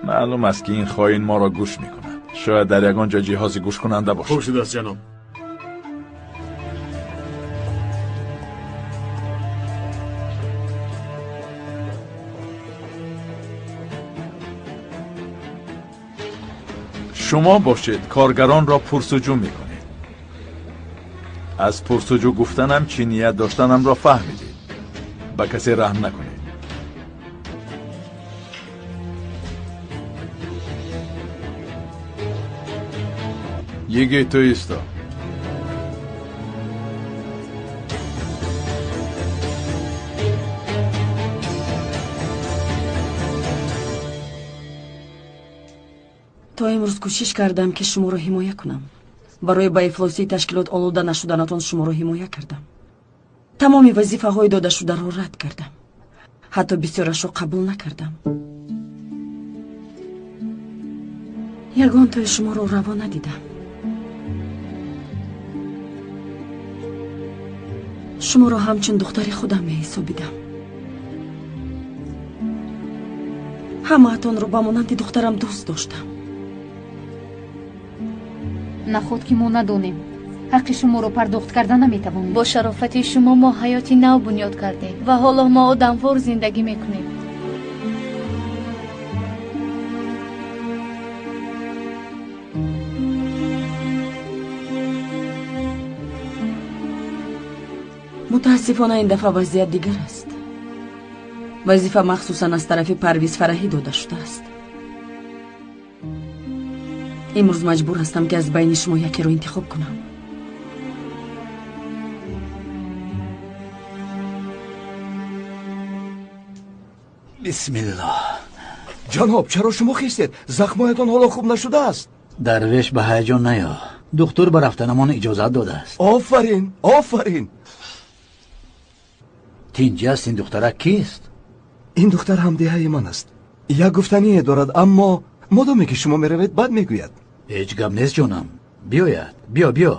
Маълум аст, ки ин хоин моро гӯш мекунад. Шояд дар ягон ҷо ҷиҳози гӯшкунанда бошад. Хуб шудааст, ҷаноб. Шумо бошед, коргаронро пурсуҷӯ мекунед. Аз пурсуҷӯ гуфтанам чӣ ният доштанамро фаҳмидед. Ба касе раҳм накунед. Йигит, ту исто. То имрӯз кӯшиш кардам, ки шуморо ҳимоя кунам. Барои ба ифлосии ташкилот олуда нашуданатон шуморо ҳимоя кардам. Тамоми вазифаҳои додашударо рад кардам. Ҳатто бисёрашро қабул накардам. Ягон тои шуморо раво надидам. Шуморо ҳамчун духтари худам меҳисобидам. Ҳамаатонро ба монанди духтарам дӯст доштам. Наход ки мо надонем, ҳаққи шуморо пардохт карда наметавонем. Бо шарофати шумо мо ҳаёти нав бунёд кардем ва ҳоло мо одамвор зиндагӣ мекунем. Мутаассифона, ин дафъа вазъият дигар аст. Вазифа махсусан аз тарафи Парвиз Фараҳӣ дода шудааст. Имрӯз маҷбур ҳастам, ки аз байни шумо якеро интихоб кунам. Бисмиллоҳ. Ҷаноб, чаро шумо хистед? Захмҳоятон ҳоло хуб нашудааст. Дарвеш, ба ҳаяҷон наё. Духтур ба рафтанамон иҷозат додааст. Офарин, офарин. Тинҷ аст. Ин духтарак кист? Ин духтар ҳамдеҳаи ман аст. Як гуфтание дорад, аммо модоме ки шумо меравед, баъд мегӯяд. Ҳеҷ гап нест, ҷонам. Биёяд. Биё, биё.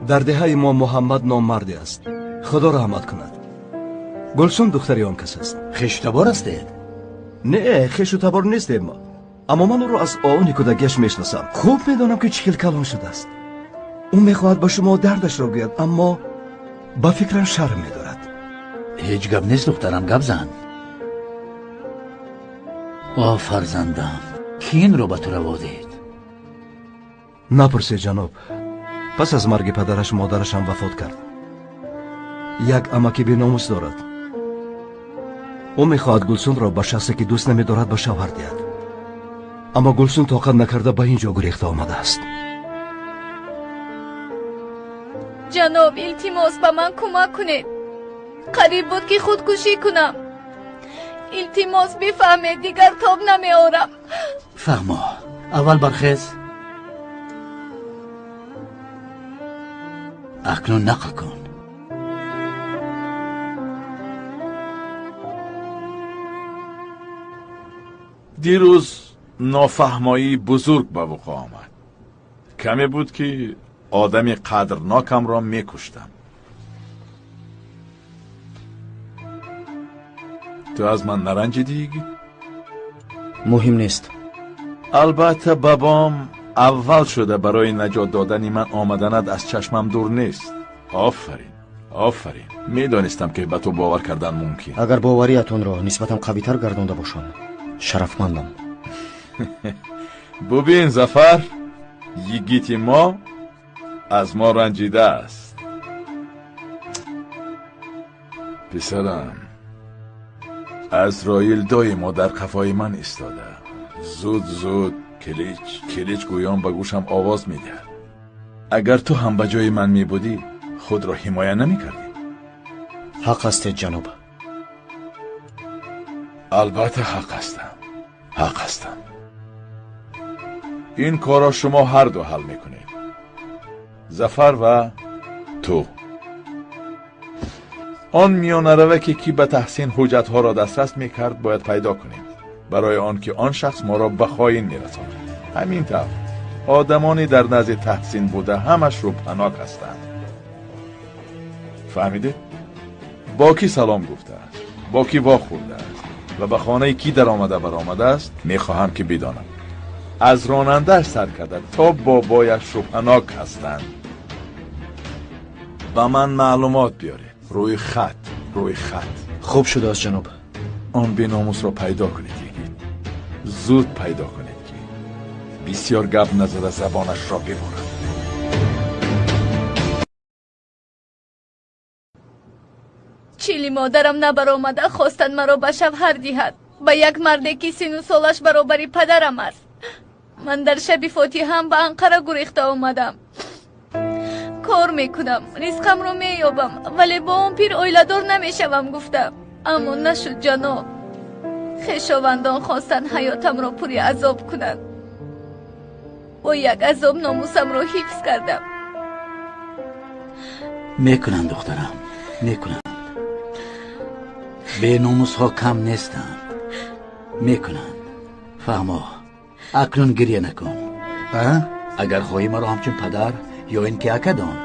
Дар деҳаи мо Муҳаммад ном марде аст. Худо раҳмат кунад. Гулсум духтари он кас аст. Хешу табор ҳастед? Не, хешу табор нестем мо. Аммо ман ӯро аз овони кӯдакиаш мешиносам. Хуб медонам, ки чӣ хел калон шудааст. Ӯ мехоҳад ба шумо дардашро гӯяд, аммо ба фикрам шарм медорад. Ҳеҷ гап нест, духтарам, гап зан. О, фарзандам, кӣ инро ба ту раво дид? Напурсед, ҷаноб. Пас аз марги падараш модарашам вафот кард. Як амаки беномус дорад. Ӯ мехоҳад Гулсунро ба шахсе, ки дӯст намедорад, ба шавҳар диҳад. Аммо Гулсун тоқат накарда ба ин ҷо гурехта омадааст. Ҷаноб, илтимос, ба ман кӯмак кунед. Қариб буд, ки худкушӣ кунам. Илтимос, бифаҳмед, дигар тоб намеорам. Фаҳмо. Аввал бархез. Акнун нақл кун. Дирӯз нофаҳмоии бузург ба вуқӯъ омад. Каме буд, ки одами қадрнокамро мекуштам. Ту аз ман наранҷидӣ, йигит? Муҳим нест. Албатта, бабом аввал шуда барои наҷот додани ман омаданат аз чашмам дур нест. Офарин, офарин. Медонистам, ки ба ту бовар кардан мумкин. Агар бовариятонро нисбатан қавитар гардонда бошам, шарафмандам. Бубин, Зафар, йигити мо аз мо ранҷидааст. Писарам, Азроил доимо дар қафои ман истода, зуд зуд Килич, Килич гӯён ба гӯшам овоз медиҳад. Агар ту ҳам ба ҷои ман мебудӣ, худро ҳимоя намекардӣ? Ҳақ ҳастед, ҷаноб. Албатта, ҳақ ҳастам, ҳақ ҳастам. Ин корро шумо ҳарду ҳал мекунед, Зафар ва ту. Он миёнараваке, ки ба Таҳсин ҳуҷҷатҳоро дастрас мекард, бояд пайдо кунем, барои он ки он шахс моро ба хоин мерасонад. Ҳамин тавр, одамоне дар назди Таҳсин буда ҳамаш рӯпанок ҳастанд. Фаҳмидед? Бо кӣ салом гуфтааст, бо кӣ вохӯрдааст ва ба хонаи кӣ даромада баромадааст, мехоҳам ки бидонам. Аз ронандааш сар карда то бобояш шубҳанок ҳастанд. Ба ман маълумот биёред. Рӯи хат, рӯи хат. Хуб шудааст, ҷаноб. Он беномусро пайдо кунед, йигит. Зуд пайдо кунед, ки бисёр гап назада забонашро бибурад. Чили модарам набаромада хостанд маро ба шавҳар диҳад, ба як марде ки сину солаш баробари падарам аст. Ман дар шаби фотиҳаам ба Анқара гурехта омадам. Кор мекунам, ризқамро меёбам, вале бо он пир оиладор намешавам гуфтам. Аммо нашуд, ҷаноб. Хешовандон хостанд ҳаётамро пури азоб кунанд. Бо як азоб номусамро ҳифз кардам. Мекунанд, духтарам, мекунанд. Беномусҳо кам нестанд. Мекунанд. Фаҳмо, акнун гирья накун. Агар хоҳӣ маро ҳамчун падар ё ин ки ака дон.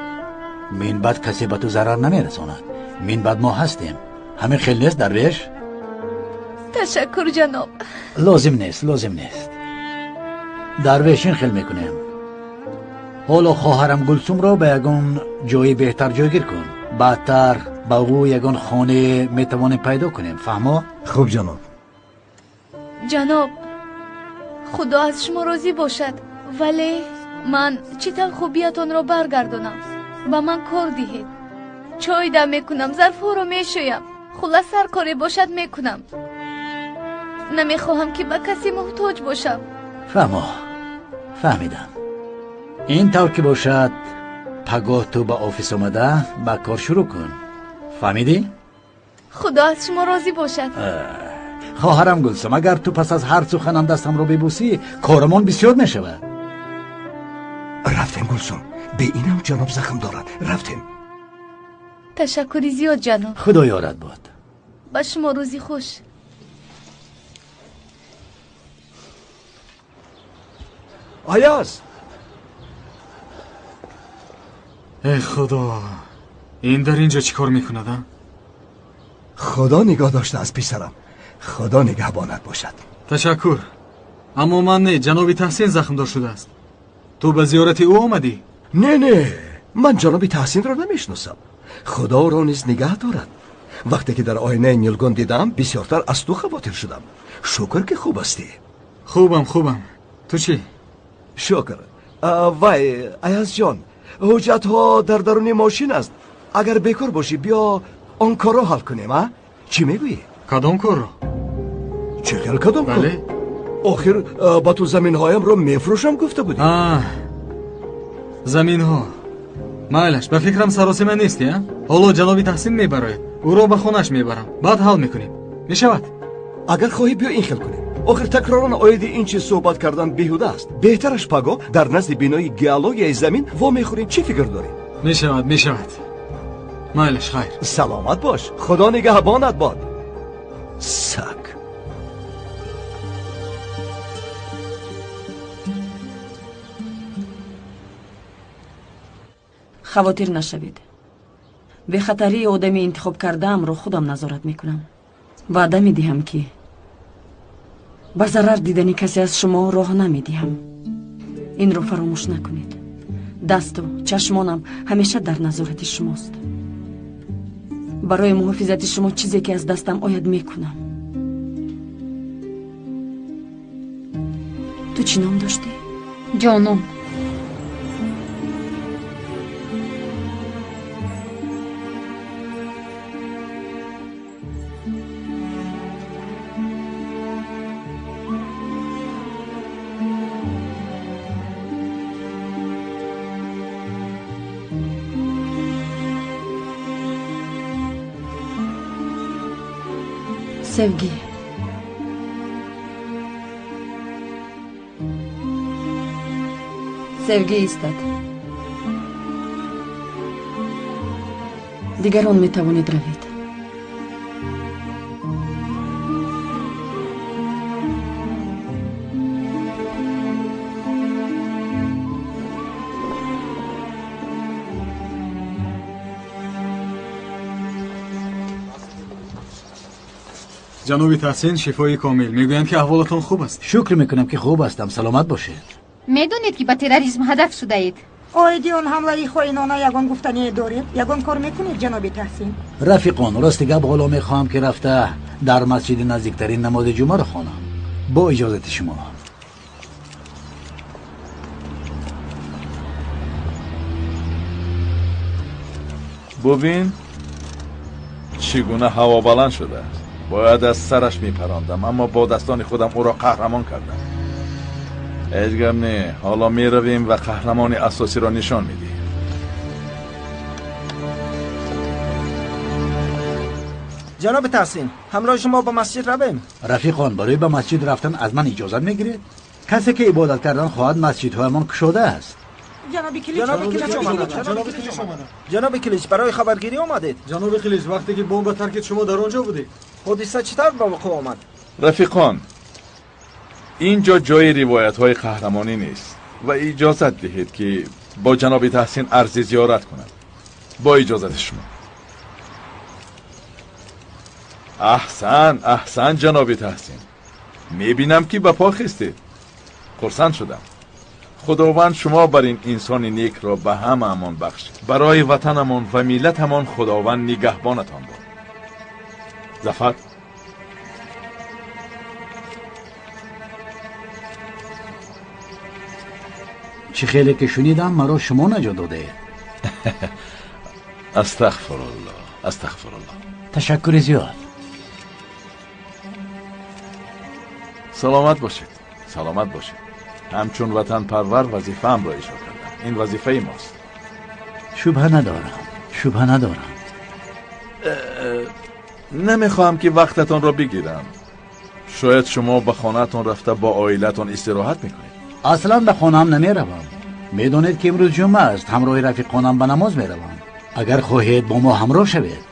Мин баъд касе ба ту зарар намерасонад. Мин баъд мо ҳастем. Ҳамин хел нест, дарвеш? Ташаккур, ҷаноб. Лозим нест, лозим нест. Дарвеш, ин хел мекунем. Ҳоло хоҳарам Гулсумро ба ягон ҷои беҳтар ҷойгир кун. Баъдтар ба ӯ ягон хонае метавонем пайдо кунем. Фаҳмо? Хуб, ҷаноб. Ҷаноб, худо аз шумо розӣ бошад, вале ман чӣ тавр хубиятонро баргардонам? Ба ман кор диҳед. Чой дам мекунам, зарфҳоро мешӯям. Хулас, ҳар коре бошад мекунам. Намехоҳам ки ба касе муҳтоҷ бошам. Фаҳмо, фаҳмидам. Ин тавр ки бошад, пагоҳ ту ба офис омада ба кор шурӯъ кун. Фаҳмидӣ? Худо аз шумо розӣ бошад. Хоҳарам Гулсум, агар ту пас аз ҳар суханам дастамро бибӯсӣ, корамон бисёр мешавад. Рафтем, Гулсум. Бе инам ҷаноб захм дорад. Рафтем. Ташаккури зиёд, ҷаноб. Худо ёрат бод. Ба шумо рӯзи хуш. Аяз! Эй худо, ин дар инҷо чӣ кор мекунад, а? Худо нигоҳ доштааст, писарам. Худо нигаҳбонат бошад. Ташаккур. Аммо ман не, ҷаноби Таҳсин захмдор шудааст. Ту ба зиёрати ӯ омадӣ? Не, не, ман ҷаноби Таҳсинро намешиносам. Худо ӯро низ нигаҳ дорад. Вақте ки дар оинаи нилгон дидам, бисёртар аз ту хавотир шудам. Шукр ки хуб ҳастӣ. Хубам, хубам. Ту чӣ? Шукр. Вай, Аязҷон, ҳуҷҷатҳо дар даруни мошин аст. Агар бекор бошӣ, биё он корро ҳал кунем, а? Чӣ мегӯӣ? Кадом корро? Чӣ хел кадом кор? Бале. Охир ба ту заминҳоямро мефурӯшам гуфта будӣ. Заминҳо. Майлаш, ба фикрам саросима нестӣ, а? Ҳоло ҷаноби Таҳсин мебарояд. Ӯро ба хонааш мебарам. Баъд ҳал мекунем. Мешавад? Агар хоҳӣ, биё ин хел кунем. Охир такроран оиди ин чиз суҳбат кардан беҳуда аст. Беҳтараш пагоҳ дар назди бинои геологияи замин вомехӯрем. Чӣ фикр дорӣ? Мешавад, мешавад. Майлаш, хайр. Саломат бош. Худо нигаҳбонат бод. Саг. Хавотир нашавед. Бехатарии одами интихоб кардаамро худам назорат мекунам. Ваъда медиҳам, ки ба зарар дидани касе аз шумо роҳ намедиҳам. Инро фаромӯш накунед. Дасту чашмонам ҳамеша дар назорати шумост. Барои муҳофизати шумо чизе ки аз дастам ояд мекунам. Ту чӣ ном доштӣ? Ҷонон. Sevgi. Sevgi истад. Дигарон метавонед равед. Ҷаноби Таҳсин, шифои комил. Мегӯянд ки аҳволатон хуб аст. Шукр мекунам ки хуб ҳастам. Саломат бошед. Медонед ки ба терроризм ҳадаф шудаед? Оиди он ҳамлаи хоинона ягон гуфтание доред? Ягон кор мекунед, ҷаноби Таҳсин? Рафиқон, рости гап ҳоло мехоҳам ки рафта дар масҷиди наздиктарин намози ҷумъаро хонам. Бо иҷозати шумо. Бубин чӣ гуна ҳаво баланд шудааст. Бояд аз сараш мепарондам, аммо бо дастони худам ӯро қаҳрамон кардам. Ҳеҷ гап не, ҳоло меравем ва қаҳрамони асосиро нишон медиҳем. Ҷаноби Таҳсин, ҳамроҳи шумо ба масҷид равем. Рафиқон, барои ба масҷид рафтан аз ман иҷозат мегиред? Касе ки ибодат кардан хоҳад, масҷидҳоямон кушода аст. Ҷаноби Килич омаданд. Ҷаноби Килич, барои хабаргирӣ омадед? Ҷаноби Килич, вақте ки бомба таркид шумо дар он ҷо будед? Ҳодиса чӣ тавр ба вуқӯъ омад? Рафиқон, инҷо ҷои ривоятҳои қаҳрамонӣ нест ва иҷозат диҳед ки бо ҷаноби Таҳсин арзи зиёрат кунам. Бо иҷозати шумо. Аҳсан, аҳсан, ҷаноби Таҳсин. Мебинам ки ба по хестед. Хурсанд шудам. Худованд шумо бар ин инсони некро ба ҳамаамон бахшид. Барои ватанамон ва миллатамон Худованд нигаҳбонатон бод. Зафар. Чӣ хеле ки шунидам, маро шумо наҷот додаед. Астағфируллоҳ, астағфируллоҳ. Ташаккури зиёд. Саломат бошед, саломат бошед. Ҳамчун ватанпарвар вазифаамро иҷро кардам. Ин вазифаи мост. Шубҳа надорам, шубҳа надорам. Намехоҳам ки вақтатонро бигирам. Шояд шумо ба хонаатон рафта бо оилаатон истироҳат мекунед. Аслан ба хонаам намеравам. Медонед ки имрӯз ҷумъа аст. Ҳамроҳи рафиқонам ба намоз меравам. Агар хоҳед бо мо ҳамроҳ шавед.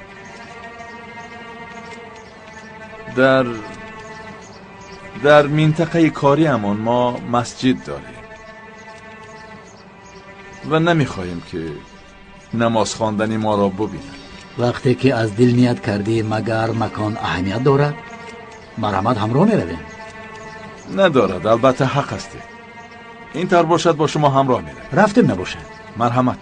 Дар минтақаи кориамон мо масҷид дорем ва намехоҳем ки намоз хондани моро бубинанд. Вақте ки аз дил ният кардӣ, магар макон аҳамият дорад? Марҳамат, ҳамроҳ меравем. Надорад, албатта ҳақ ҳастед. Ин тавр бошад, бо шумо ҳамроҳ меравем. Рафтем набошад. Марҳамат.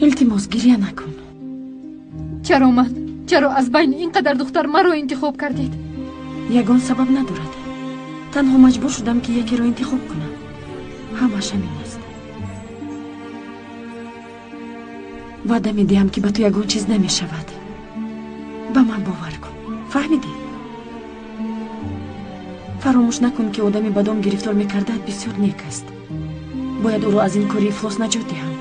Илтимос, гиря накун. Чаро ман? Чаро аз байни ин қадар духтар маро интихоб кардед? Ягон сабаб надорад. Танҳо маҷбур шудам ки якеро интихоб кунам. Ҳамаш ҳамин аст. Ваъда медиҳам ки ба ту ягон чиз намешавад. Ба ман бовар кун. Фаҳмидӣ? Фаромӯш накун ки одами ба дом гирифтор мекардаат бисёр нек аст. Бояд ӯро аз ин кори ифлос наҷот диҳам.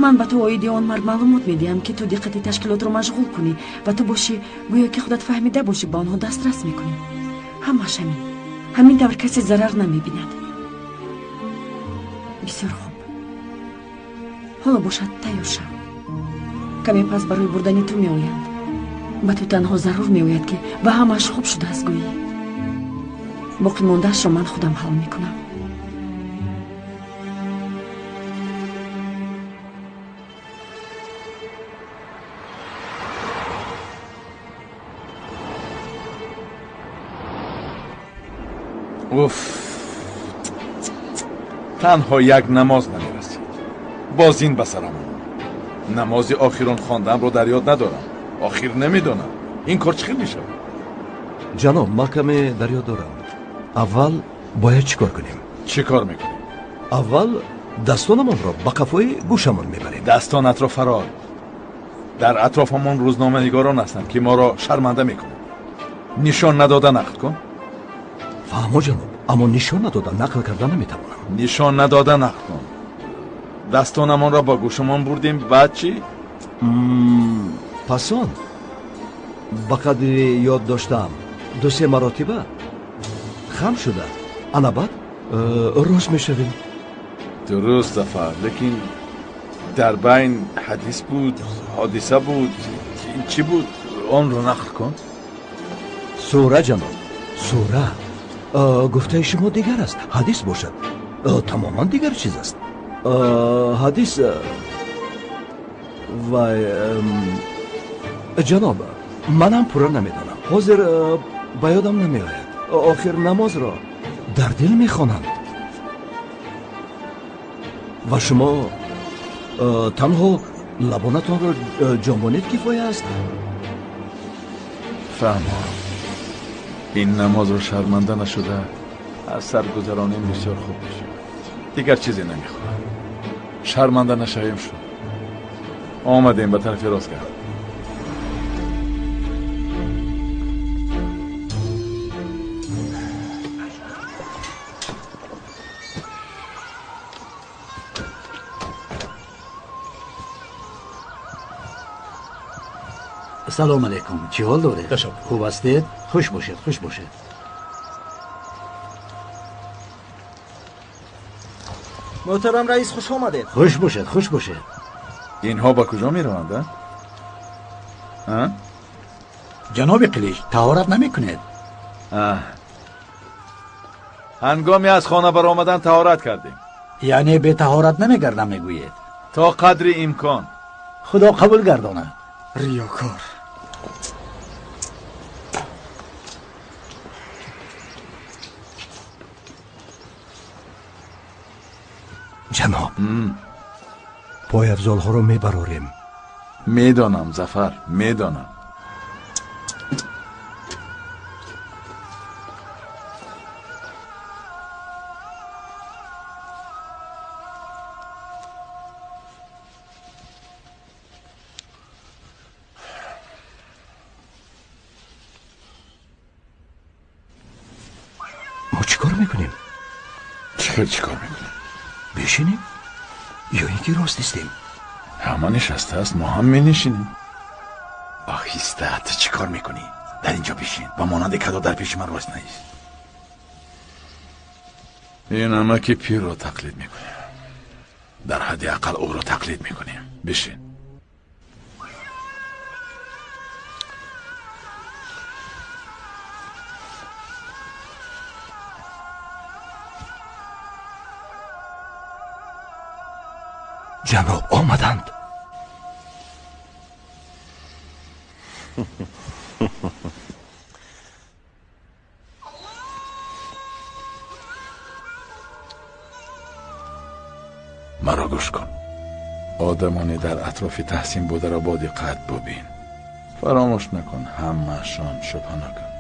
Ман ба ту оиди он мард маълумот медиҳам ки ту диққати ташкилотро машғул кунӣ ва ту бошӣ гӯё ки худат фаҳмида бошӣ ба онҳо дастрас мекунӣ. Ҳамаш ҳамин. Ҳамин тавр касе зарар намебинад. Бисёр хуб. Ҳоло бошад тайёр шав. Каме пас барои бурдани ту меоянд. Ба ту танҳо зарур меояд ки ба ҳамааш хуб шудааст гӯӣ. Боқӣ мондаашро ман худам ҳал мекунам. Уф, танҳо як намоз намерасид. Боз ин ба сарам омад. Намози охирон хондамро дар ёд надорам. Охир намедонам ин кор чӣ хел мешавад. Ҷаноб, ман каме дар ёд дорам. Аввал бояд чӣ кор кунем? Чӣ кор мекунем? Аввал дастонамонро ба қафои гӯшамон мебарем. Дастонатро фарор. Дар атрофамон рӯзноманигорон ҳастанд ки моро шарманда мекунанд. Нишон надода нақл кун. Фаҳмо ҷаноб, аммо нишон надода нақл карда наметавонам. Нишон надода нақл кун. Дастонамонро ба гӯшамон бурдем, баъд чӣ? Пас он ба қадри ёд доштаам ду-се маротиба хам шуда, ана баъд рост мешавем. Дуруст, Зафар, лекин дар байн ҳадис буд, ҳодиса буд, чӣ буд? Онро нақл кун. Сура ҷаноб, сура. Гуфтаи шумо дигар аст. Ҳадис бошад тамоман дигар чиз аст. Ҳадис вай, ҷаноб, манам пурра намедонам. Ҳозир ба ёдам намеояд. Охир намозро дар дил мехонанд ва шумо танҳо лабонатонро ҷонбонед кифоя аст. Фаҳмо, ин намозро шарманда нашуда аз сар гузаронем бисёр хуб мешавад. Дигар чизе намехоҳам. Шарманда нашавем шуд. Омадем ба тарафи рост гард. Салом алейкум. Чӣ ҳол доред? Ташаккур. Хуб ҳастед? Хуш бошед, хуш бошед. Муҳтарам раис, хуш омадед. Хуш бошед, хуш бошед. Инҳо ба куҷо мераванд, а? Ҷаноби Қилич, таҳорат намекунед? Ҳангоми аз хона баромадан таҳорат кардем. Яъне бетаҳорат намегардам мегӯед? То қадри имкон. Худо қабул гардонад. Риёкор. Ҷаноб, пойафзолҳоро мебарорем. Медонам, Зафар, медонам. Мо чӣ кор мекунем? Чӣ хел чӣ кор мекунем? Бишинем ё ин ки рост истем? Ҳама нишастааст, мо ҳам менишинем. Оҳиста, ту чӣ кор мекунӣ? Дар инҷо бишин, ба монанди кадо дар пеши ман рост наист. Ин амаки пирро тақлид мекунем. Дар ҳадди ақал ӯро тақлид мекунем. Бишин. Ҷаноб, омаданд. Маро гӯш кун. Одамоне дар атрофи Таҳсин бударо бо диққат бубин. Фаромӯш накун, ҳамаашон шубҳаноканд.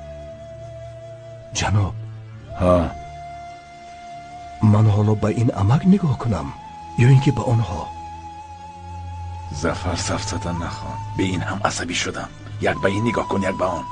Ҷаноб, ҳа, ман ҳоло ба ин амак нигоҳ кунам ё ин ки ба онҳо? Зафар, сафсата нахон. Бе ин ҳам асабӣ шудам. Як ба ин нигоҳ кун, як ба он.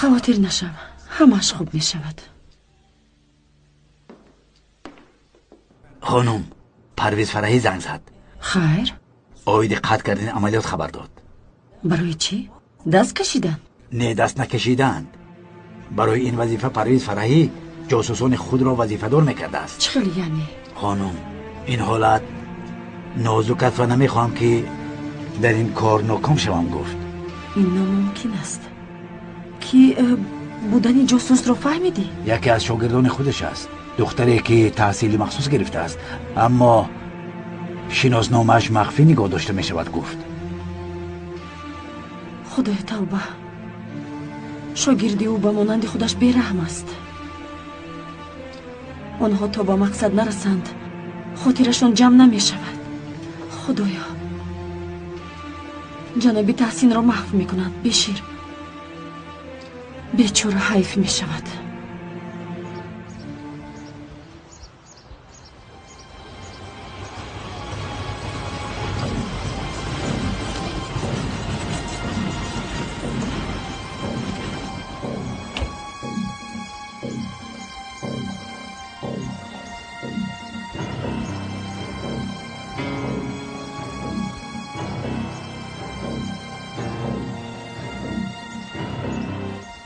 Хавотир нашав, ҳамааш хуб мешавад. Хонум, Парвиз Фараҳӣ занг зад. Хайр. Оиди қатъ кардани амалиёт хабар дод. Барои чӣ? Даст кашиданд? Не, даст накашиданд. Барои ин вазифа Парвиз Фараҳӣ ҷосусони худро вазифадор мекардааст. Чӣ хел яъне? Хонум, ин ҳолат нозук аст ва намехоҳам ки дар ин кор ноком шавам, гуфт. Ин номумкин аст. Ки Будани ҷосусро фаҳмидӣ? Яке аз шогирдони худаш аст, духтаре ки таҳсили махсус гирифтааст, аммо шиносномааш махфӣ нигоҳ дошта мешавад, гуфт. Худои тавба, шогирди ӯ ба монанди худаш бераҳм аст. Онҳо то ба мақсад нарасанд, хотирашон ҷамъ намешавад. Худоё, ҷаноби Таҳсинро маҳв мекунанд. Бешир бечора ҳайф мешавад.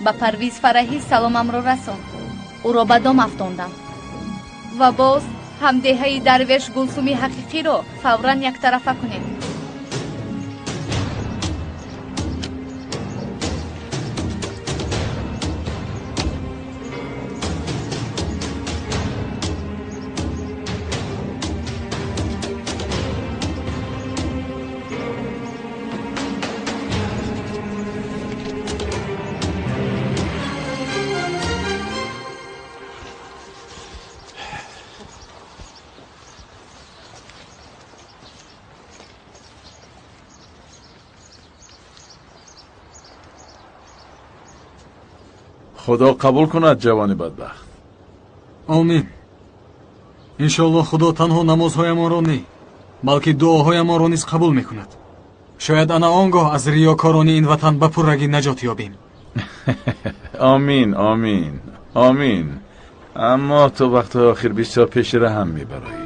Ба Парвиз Фараҳӣ саломамро расон. Ӯро ба дом афтондам. Ва боз ҳамдеҳаи дарвеш Гулсуми ҳақиқиро фавран яктарафа кунед. Худо қабул кунад ҷавони бадбахт. Омин. Иншоаллоҳ Худо танҳо намозҳоямонро не, балки дуоҳоямонро низ қабул мекунад. Шояд ана он гоҳ аз риёкорони ин ватан ба пуррагӣ наҷот ёбем. Омин, омин, омин. Аммо ту вақтҳои охир бисёр пеши раҳам мебароӣ.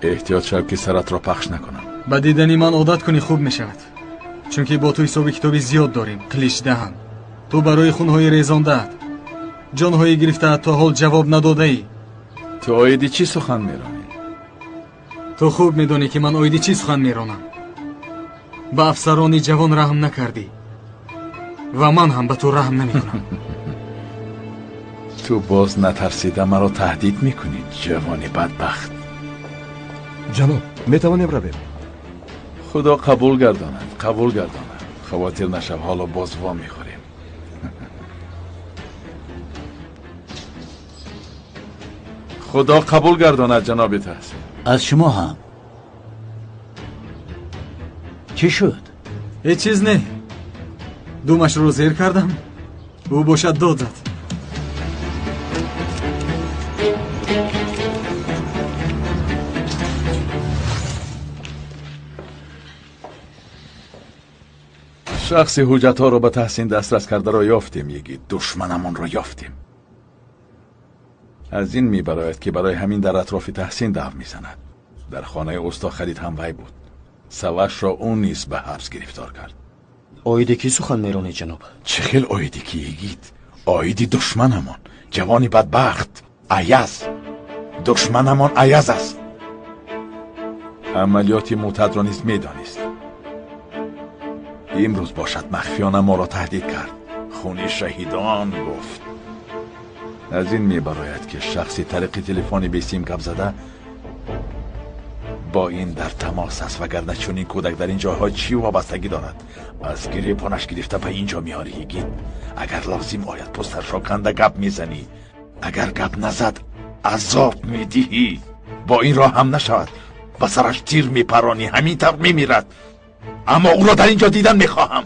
Эҳтиёт шав ки саратро пахш накунам. Ба дидани ман одат кунӣ хуб мешавад, чунки бо ту ҳисоби китоби зиёд дорем. Қиличдаҳан, ту барои хунҳои резондаат, ҷонҳои гирифтаат то ҳол ҷавоб надодаӣ. Ту оиди чӣ сухан меронӣ? Ту хуб медонӣ ки ман оиди чӣ сухан меронам. Ба афсарони ҷавон раҳм накардӣ ва ман ҳам ба ту раҳм намекунам. Ту боз натарсида маро таҳдид мекунӣ, ҷавони бадбахт. Ҷаноб, метавонем равем? Худо қабул гардонад, қабул гардонад. Хавотир нашав, ҳоло боз во мехӯрем. Худо қабул гардонад, ҷаноби Таҳсин. Аз шумо ҳам. Чӣ шуд? Ҳеҷ чиз не. Думашро зер кардам, ӯ бошад дод зад. Шахси ҳуҷҷатҳоро ба Таҳсин дастрас кардаро ёфтем, йигит. Душманамонро ёфтем. Аз ин мебарояд ки барои ҳамин дар атрофи Таҳсин дав мезанад. Дар хонаи усто Халид ҳам вай буд. Савашро ӯ низ ба ҳабс гирифтор кард. Оиди кӣ сухан меронӣ, ҷаноб? Чӣ хел оиди кӣ, йигит? Оиди душманамон, ҷавони бадбахт Аяз. Душманамон Аяз аст. Амалиёти мутадро низ медонист. Имрӯз бошад махфиёна моро таҳдид кард. Хуни шаҳидон гуфт. Аз ин мебарояд ки шахси тариқи телефони бесим гап зада бо ин дар тамос аст, вагарна чунин кӯдак дар ин ҷойҳо чӣ вобастагӣ дорад? Аз гиребонаш гирифта ба ин ҷо меорӣ, йигит. Агар лозим ояд пустаршо канда гап мезанӣ. Агар гап назад азоб медиҳӣ. Бо ин роҳ ҳам нашавад, ба сараш тир мепаронӣ, ҳамин тавр мемирад. Аммо ӯро дар ин ҷо дидан мехоҳам.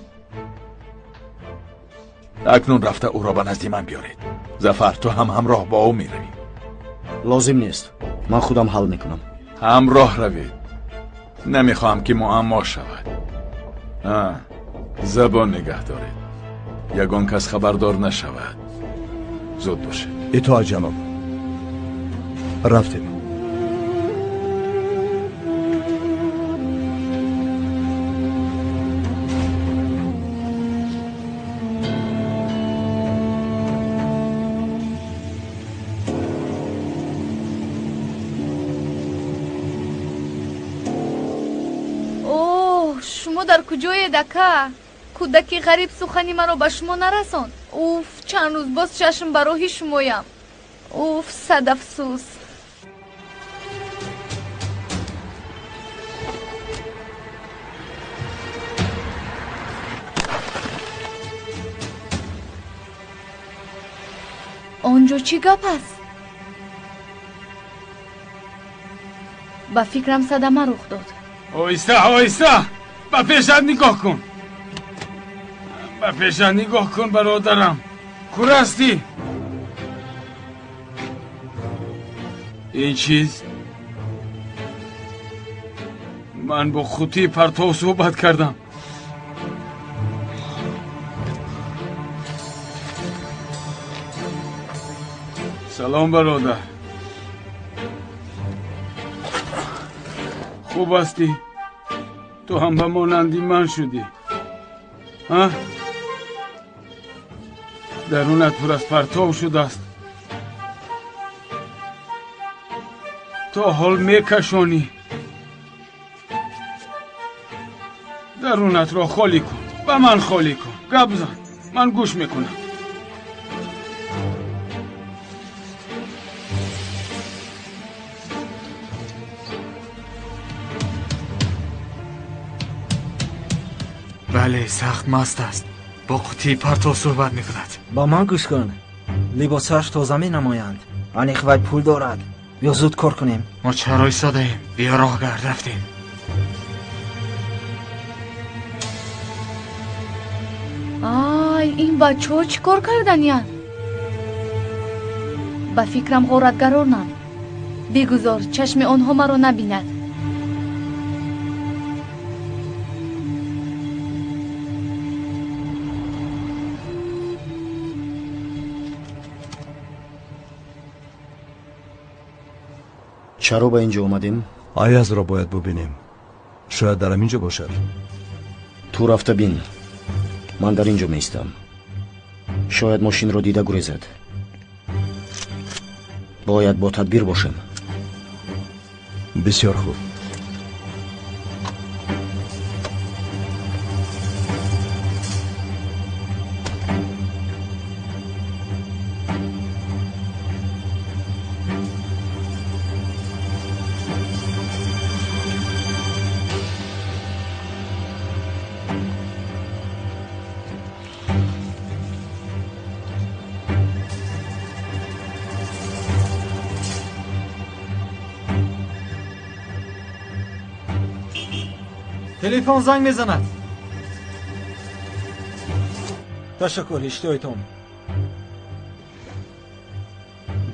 Акнун рафта ӯро ба назди ман биёред. Зафар, ту ҳам ҳамроҳ бо ӯ меравӣ. Лозим нест, ман худам ҳал мекунам. Ҳамроҳ равед. Намехоҳам ки муаммо шавад. Забон нигаҳ доред, ягон кас хабардор нашавад. Зуд бошед. Итоат, ҷаноб. Рафтем. Шумо дар куҷоед, ака? Кӯдаки ғариб сухани маро ба шумо нарасонд. Уф, Чанд рӯз боз чашм ба роҳи шумоям. Уф, сад афсӯс. Он ҷо чӣ гап аст? Ба фикрам садама рух дод. Оҳиста, оҳиста, ба пешат нигоҳ кун. Ба пешат нигоҳ кун, бародарам. Кур ҳастӣ? Ин чиз? Ман бо қуттии партов суҳбат кардам. Салом, бародар. Хуб ҳастӣ? Ту ҳам ба монанди ман шудӣ. Ҳа? Дарунат пур аз партов шудааст. То ҳол мекашонӣ. Дарунатро холӣ кун. Ба ман холӣ кун. Гап зан. Ман гӯш мекунам. Бале, сахт маст аст. Бо қуттии партов суҳбат мекунад. Ба ман гӯш кун. Либосҳояш тоза менамоянд. Аниқ вай пул дорад. Биё зуд кор кунем. Мо чаро истодаем? Биё роҳгард, рафтем. Ай, ин бачаҳо чӣ кор карданиянд? Ба фикрам ғоратгаронанд. Бигузор чашми онҳо маро набинад. Чаро ба ин ҷо омадем? Аязро бояд бубинем. Шояд дар ҳамин ҷо бошад. Ту рафта бин. Ман дар ин ҷо меистам. Шояд мошинро дида гурезад. Бояд бо тадбир бошем. Бисёр хуб. Телефон занг мезанад. Ташаккур, иштиҳоятон.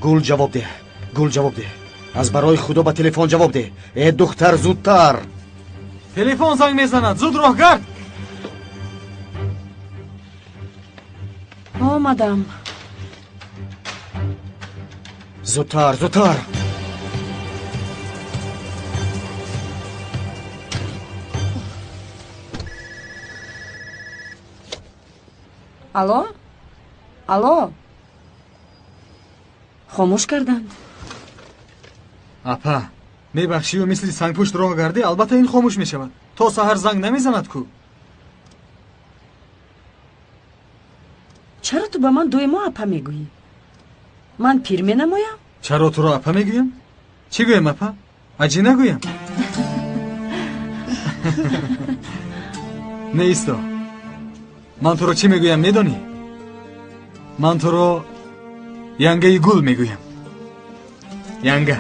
Гул ҷавоб деҳ, гул ҷавоб деҳ. Аз барои Худо ба телефон ҷавоб деҳ. Э духтар, зудтар. Телефон занг мезанад, зуд роҳгард. Омадам. Зудтар, зудтар. Алло? Алло? Хомӯш карданд. Апа, мебахшию мисли сангпушт роҳ гардӣ, албатта ин хомӯш мешавад. То саҳар занг намезанад ку. Чаро ту ба ман доимо апа мегӯӣ? Ман пир менамоям? Чаро туро апа мегӯям? Чӣ гӯям апа? Аҷӣ нагӯям? Не исто. Ман туро чӣ мегӯям медонӣ? Ман туро янгаи гул мегӯям. Янга.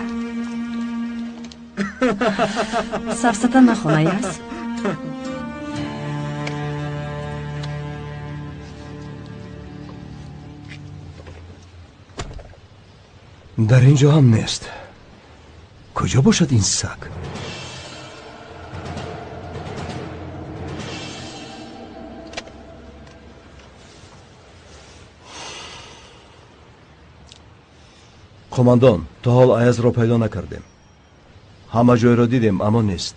Сафсата нахон, Аяз. Дар ин ҷо ҳам нест. Куҷо бошад ин саг? Қомандон, то ҳол Аязро пайдо накардем. Ҳама ҷойро дидем, аммо нест.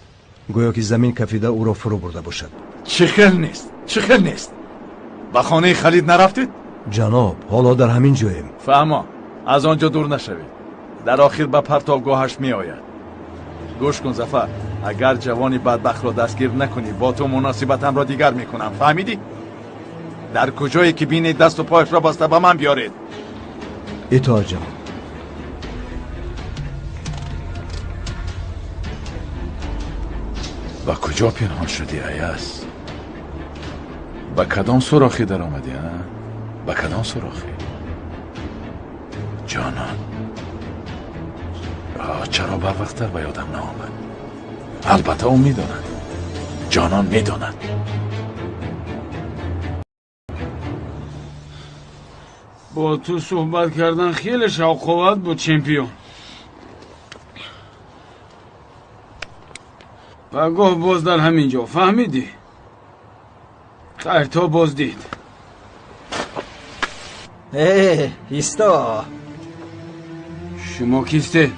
Гӯё ки замин кафида ӯро фурӯ бурда бошад. Чӣ хел нест? Чӣ хел нест? Ба хонаи Халид нарафтед? Ҷаноб, ҳоло дар ҳамин ҷоем. Фаҳмо, аз он ҷо дур нашавед. Дар охир ба партовгоҳаш меояд. Гӯш кун, Зафар, агар ҷавони бадбахтро дастгир накунӣ, бо ту муносибатамро дигар мекунам. Фаҳмидӣ? Дар куҷое ки бинед дасту пояшро баста ба ман биёред. Итоат ҷаноб. Ба куҷо пинҳон шудӣ, Аяз? Ба кадом сурохӣ даромадӣ, а? Ба кадом сурохӣ? Ҷонон, чаро барвақттар ба ёдам наомад? Албатта ӯ медонад. Ҷонон медонад. Бо ту суҳбат кардан хеле шавқовар буд, чемпион. Пагоҳ боз дар ҳамин ҷо, фаҳмидӣ? Хайр, то боздид. Э, исто. Шумо кистед?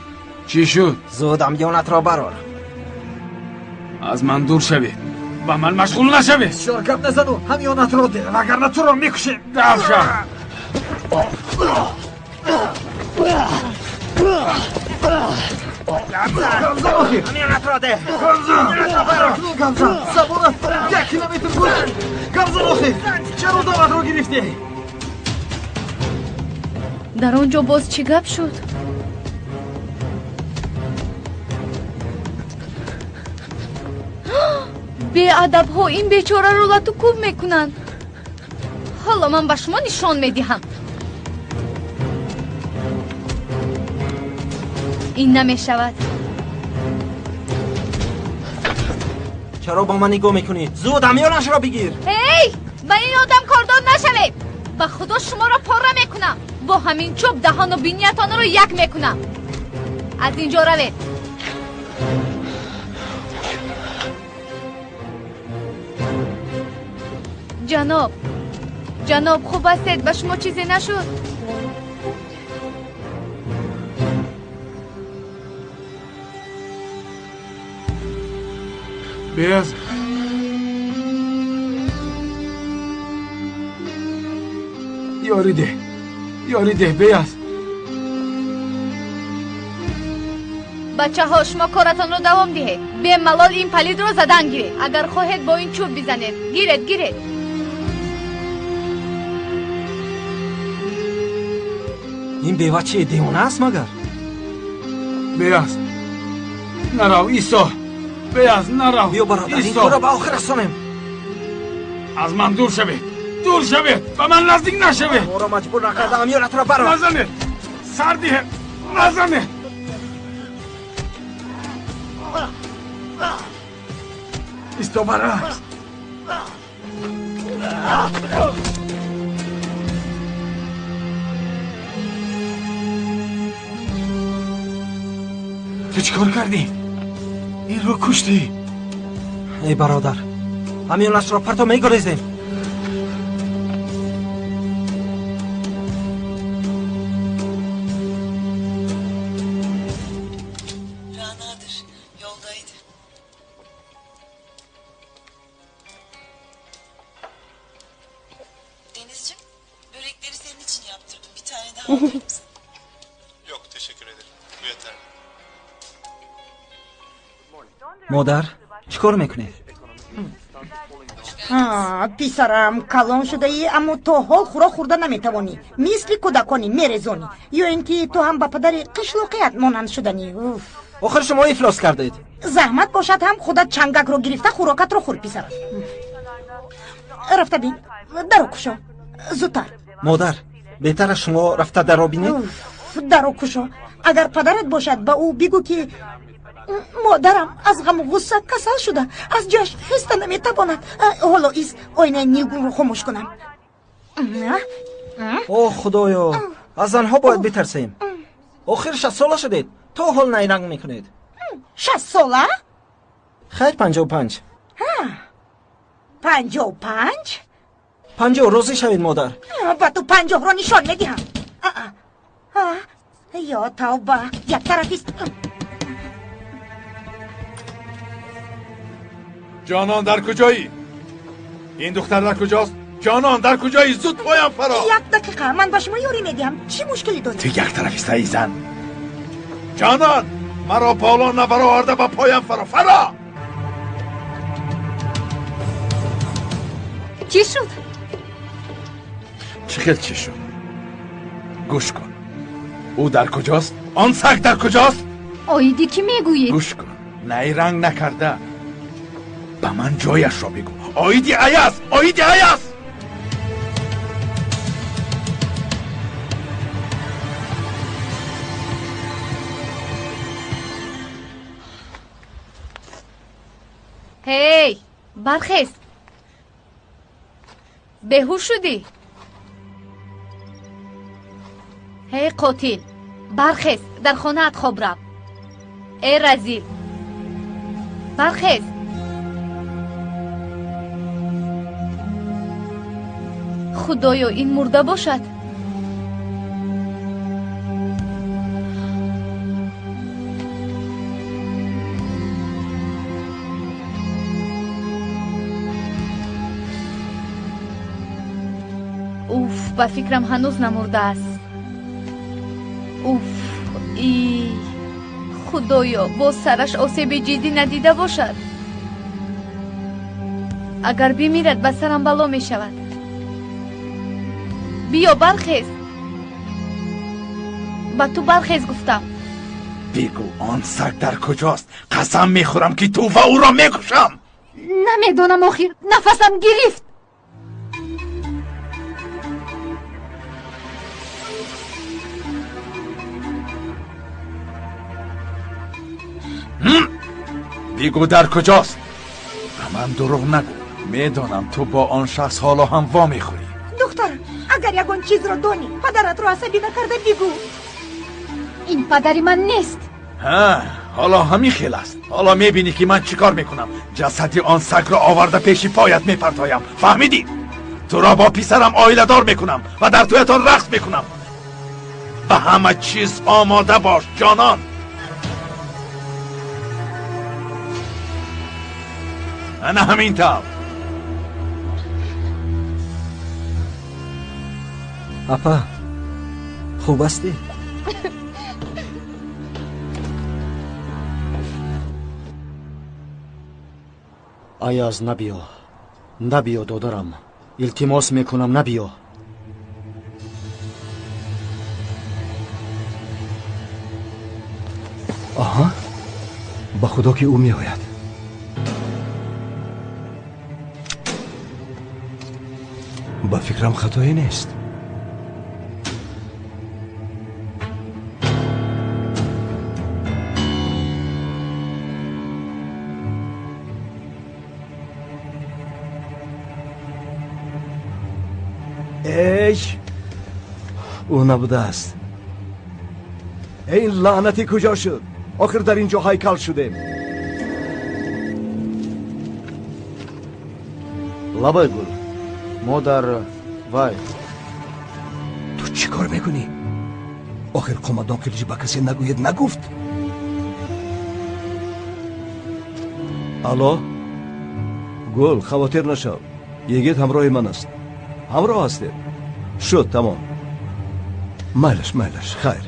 Чӣ шуд? Зуд ҳамёнатро барор. Аз ман дур шавед. Ба ман машғул нашавед. Бисёр гап назану ҳамёнатро деҳ, вагарна туро мекушем. Даф шав. Гамзан охир! Ҳамёнатро деҳ! Гамзан! Ҳамёнатро барор! Гамзан! Забонат як километр буд! Гамзан охир! Чаро даватро гирифтӣ? Дар он ҷо боз чӣ гап шуд? Беадабҳо ин бечораро лату кӯб мекунанд. Ҳоло ман ба шумо нишон медиҳам. Ин намешавад. Чаро бо ман нигоҳ мекунӣ? Зуд ҳамёнашро бигир. Эй, ба ин одам кордор нашавед. Ба худо шуморо пора мекунам. Бо ҳамин чӯб даҳону биниятонро як мекунам. Аз ин ҷо равед. Ҷаноб, ҷаноб, хуб ҳастед? Ба шумо чизе нашуд? Беаз, ёрӣ деҳ, ёрӣ деҳ, Беаз. Бачаҳо, шумо коратонро давом диҳед. Бемалол ин палидро задан гиред. Агар хоҳед бо ин чӯб бизанед. Гиред, гиред. Ин бева чи девона аст магар? Беаз, нарав, Исо. Беаз, нарав. Биё бародар, ин корро ба охир расонем. Аз ман дур шавед, дур шавед, ба ман наздик нашавед. Моро маҷбур накарда ҳамёнатро барор. Назанед, сар диҳед, назанед. Исто баръакс. Ту чӣ кор кардӣ? Инро куштӣ. Эй бародар, ҳамёнашро парто мегурезем. Ranadır, yoldaydı. Denizciğim, börekleri senin için yaptırdım. Bir tane daha alır mısın? Yok, teşekkür ederim. Bu yeterli. Модар, чӣ кор мекунед? Писарам, калон шудаӣ, аммо то ҳол хӯрок хӯрда наметавонӣ. Мисли кӯдаконӣ мерезонӣ. Ё ин ки ту ҳам ба падари қишлоқият монанд шуданӣ. Охир шумо ифлос кардед. Заҳмат бошад ҳам худат чангакро гирифта хӯрокатро хӯр, писарам. Рафта бин, даро кушо. Зудтар. Модар, беҳтар аст шумо рафта даро бинед? Даро кушо. Агар падарат бошад, ба ӯ бигӯ ки модарам аз ғаму ғусса касал шуда, аз ҷояш хеста наметавонад. Ҳоло ис оинаи нилгунро хомӯш кунам. О худоё, аз занҳо бояд битарсем. Охир 60 сола шудед, то ҳол найранг мекунед. 60 сола? Хайр, 55. 55? 50, розӣ шавед, модар. Ба ту 50-ро нишон медиҳам. Ё тавба, як тарафист. Ҷонон, дар куҷоӣ? Ин духтар дар куҷост? Ҷонон, дар куҷоӣ? Зуд поям фаро. Як дақиқа, ман ба шумо ёрӣ медиҳам. Чӣ мушкиле дорӣ? Ту як тарафистаи зан. Ҷонон, маро боло набароварда ба поям фаро. Фаро! Чӣ шуд? Чӣ хел чӣ шуд? Гӯш кун. Ӯ дар куҷост? Он саг дар куҷост? Оиди кӣ мегӯед? Гӯш кун. Найранг накарда. Ба ман ҷояшро бигӯ. Оиди Аяз! Оиди Аяз! Ҳей, бархез! Беҳуш шудӣ? Ҳей, қотил, бархез, дар хонаат хоб рав. Э разил, бархез! Худоё, ин мурда бошад? Уф, ба фикрам ҳанӯз намурдааст. Уф, и Худоё, боз сараш осеби ҷиддӣ надида бошад. Агар бимирад, ба сарам бало мешавад. Биё, бархез. Ба ту бархез гуфтам. Бигӯ, он саг дар куҷост? Қасам мехӯрам, ки ту ва ӯро мекушам. Намедонам, охир нафасам гирифт. Бигӯ дар куҷост? Ба ман дурӯғ нагӯ. Медонам ту бо он шахс ҳоло ҳам во мехӯрӣ. Духтарам, агар ягон чизро донӣ, падаратро асабӣ накарда бигӯ. Ин падари ман нест. Ҳа, ҳоло ҳамин хел аст. Ҳоло мебинӣ, ки ман чӣ кор мекунам. Ҷасади он сагро оварда пеши поят мепартоям. Фаҳмидӣ? Туро бо писарам оиладор мекунам ва дар тӯятон рақс мекунам. Ба ҳама чиз омода бош, ҷонон. Ана ҳамин тавр. Апа, хуб ҳастӣ? Аяз, набиё, набиё, додарам, илтимос мекунам, набиё. Аҳа, ба худо ки ӯ меояд. Ба фикрам хатое нест. Эй, ӯ набудааст. Эй лаънатӣ, куҷо шуд? Охир дар ин ҷо ҳайкал шудем. Лабай гул, модар, вай. Ту чӣ кор мекунӣ? Охир қомадон Қилич ба касе нагӯед нагуфт. Алло, гул, хавотир нашав. Йигит ҳамроҳи ман аст. Ҳамроҳ ҳастед. Шуд, тамом. Майлаш, майлаш, хайр.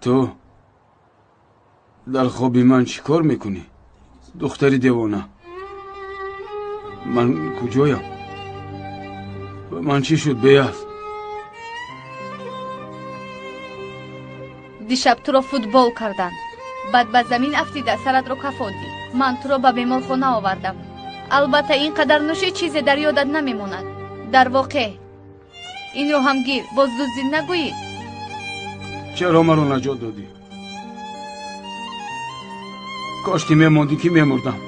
Ту дар хоби ман чӣ кор мекунӣ, духтари девона? Ман куҷоям? Ба ман чӣ шуд, Беяз? Дишаб туро футбол карданд. Баъд ба замин афтида саратро кафондӣ. Ман туро ба беморхона овардам. Албатта, ин қадар нӯшӣ чизе дар ёдат намемонад. Дар воқеъ инро ҳам гир, боз дуздӣ нагӯӣ. Чаро маро наҷот додӣ? Кош ки мемондӣ, ки мемурдам.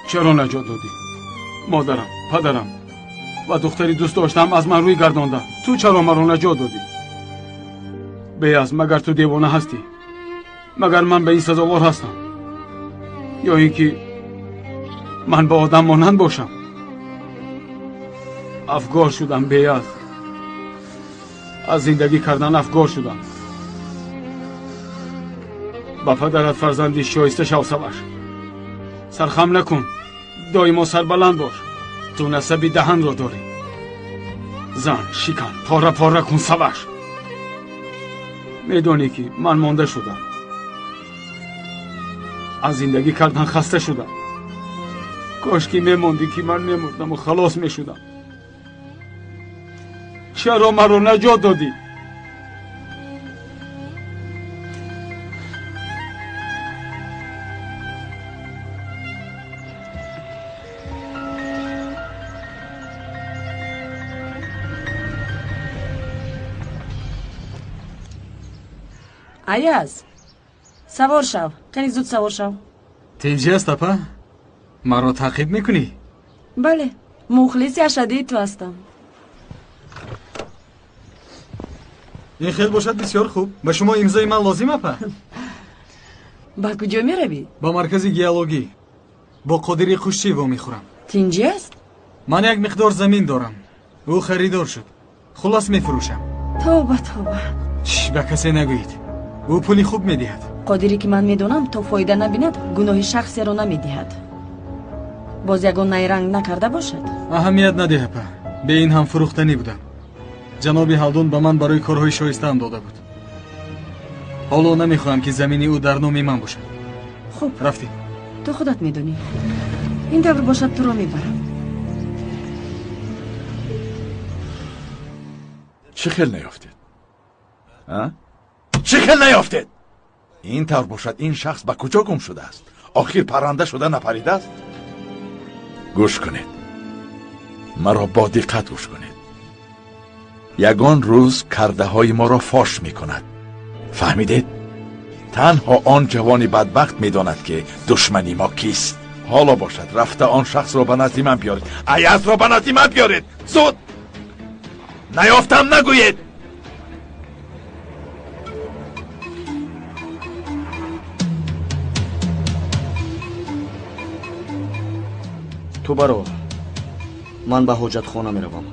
Чаро наҷот додӣ? Модарам, падарам ва духтари дӯст доштам аз ман рӯй гардонда. Ту чаро маро наҷот додӣ? Беяз, магар ту девона ҳастӣ? Магар ман ба ин сазовор ҳастам? Ё ин ки ман ба одам монанд бошам? Афгор шудам, Беяз. Аз зиндагӣ кардан афгор шудам. Ба падарат фарзанди шоиста шав, Саваш. Сархам накун, доимо сарбаланд бош. Ту насаби даҳанро дорӣ. Зан, шикан, пора пора кун саваш. Медонӣ ки ман монда шудам. Аз зиндагӣ кардан хаста шудам. Кош ки мемондӣ ки ман мемурдаму халос мешудам. Чаро маро наҷот додӣ? Аяз, савор шав, қани зуд савор шав. Тинҷӣ аст, апа? Маро таъқиб мекунӣ? Бале, мухлиси ашаддии ту ҳастам. Ин хел бошад бисёр хуб. Ба шумо имзои ман лозим, апа? Ба куҷо меравӣ? Ба маркази геологӣ. Бо Қодири Қушчӣ вомехӯрам. Тинҷӣ аст? Ман як миқдор замин дорам. Ӯ харидор шуд. Хулос мефурӯшам. Тавба, тавба. Чш, ба касе нагӯед. Ӯ пули хуб медиҳад. Қодире ки ман медонам, то фоида набинад, гуноҳи шахсеро намедиҳад. Боз ягон найранг накарда бошад? Аҳамият надеҳ, апа. Бе ин ҳам фурӯхтанӣ будам. Ҷаноби Ҳалдун ба ман барои корҳои шоистаам дода буд. Ҳоло намехоҳам ки замини ӯ дар номи ман бошад. Хуб, рафтем. Ту худат медонӣ. Ин тавр бошад, туро мебарам. Чӣ хел наёфтед? Чӣ хел наёфтед? Ин тавр бошад, ин шахс ба куҷо гум шудааст? Охир парранда шуда напаридааст? Гӯш кунед, маро бо диққат гӯш кунед. Ягон рӯз кардаҳои моро фош мекунад. Фаҳмидед? Танҳо он ҷавони бадбахт медонад, ки душмани мо кист. Ҳоло бошад, рафта он шахсро ба назди ман биёред. Аязро ба назди ман биёред. Зуд! Наёфтам нагӯед. Ту баро, ман ба ҳоҷатхона меравам.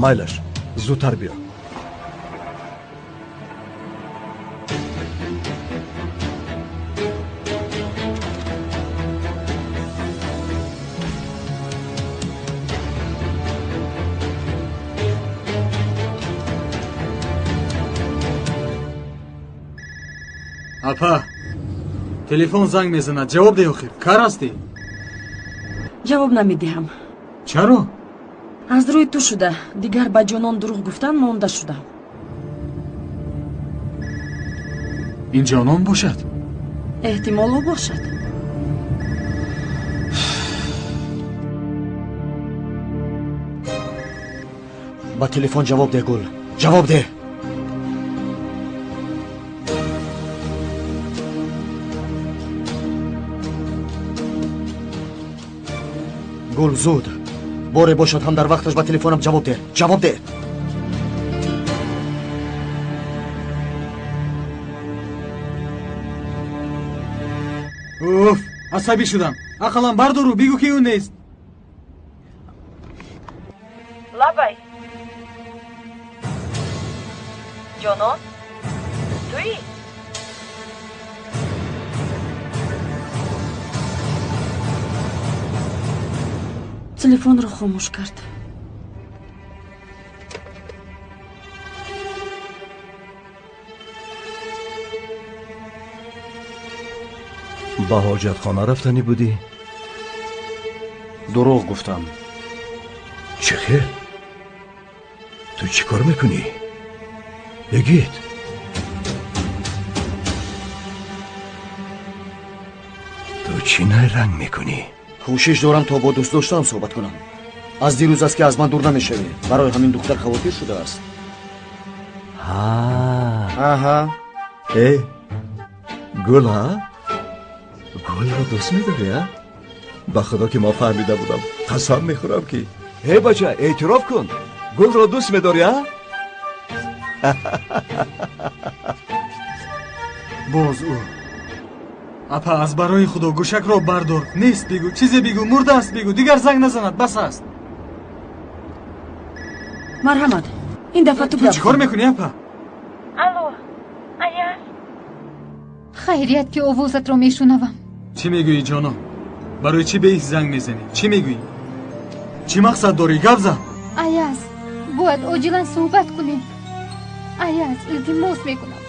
Майлаш, зудтар биё. Апа, телефон занг мезанад. Ҷавоб деҳ охир. Кар ҳастӣ? Ҷавоб намедиҳам. Чаро? Аз рӯи ту шуда. Дигар ба ҷонон дурӯғ гуфтан монда шудам. Ин ҷонон бошад? Эҳтимол ӯ бошад. Ба телефон ҷавоб деҳ, Гул. Ҷавоб деҳ. Гул, зуд. Боре бошад ҳам дар вақташ ба телефонам ҷавоб деҳ. Ҷавоб деҳ. Уф, асабӣ шудам. Ақаллан бардору бигӯ ки ӯ нест. Лабай. Ҷонон, туӣ? Телефонро хомӯш кард. Ба ҳоҷатхона рафтанӣ будӣ? Дурӯғ гуфтам. Чӣ хел? Ту чӣ кор мекунӣ? Ягит! Ту чӣ найранг мекунӣ? Кӯшиш дорам то бо дӯст доштаам суҳбат кунам. Аз дирӯз аст ки аз ман дур намешавӣ. Барои ҳамин духтар хавотир шудааст. Аҳа. Э, Гул, ҳа? Гулро дӯст медорӣ, а? Ба худо ки ман фаҳмида будам. Қасам мехӯрам ки. Э, бача, эътироф кун. Гулро дӯст медорӣ, а? Боз ӯ. Апа, аз барои худо гӯшакро бардор. Нест бигӯ, чизе бигӯ, мурда аст бигӯ, дигар занг назанад, бас аст. Марҳамат, ин дафъа ту Ту чӣ кор мекунӣ, апа? Алло, Аяз. Хайрият ки овозатро мешунавам. Чӣ мегӯӣ, ҷонон? Барои чӣ беҳис занг мезанӣ? Чӣ мегӯӣ? Чӣ мақсад дорӣ? Гап зан. Аяз, бояд оҷилан суҳбат кунем. Аяз, илтимос мекунам.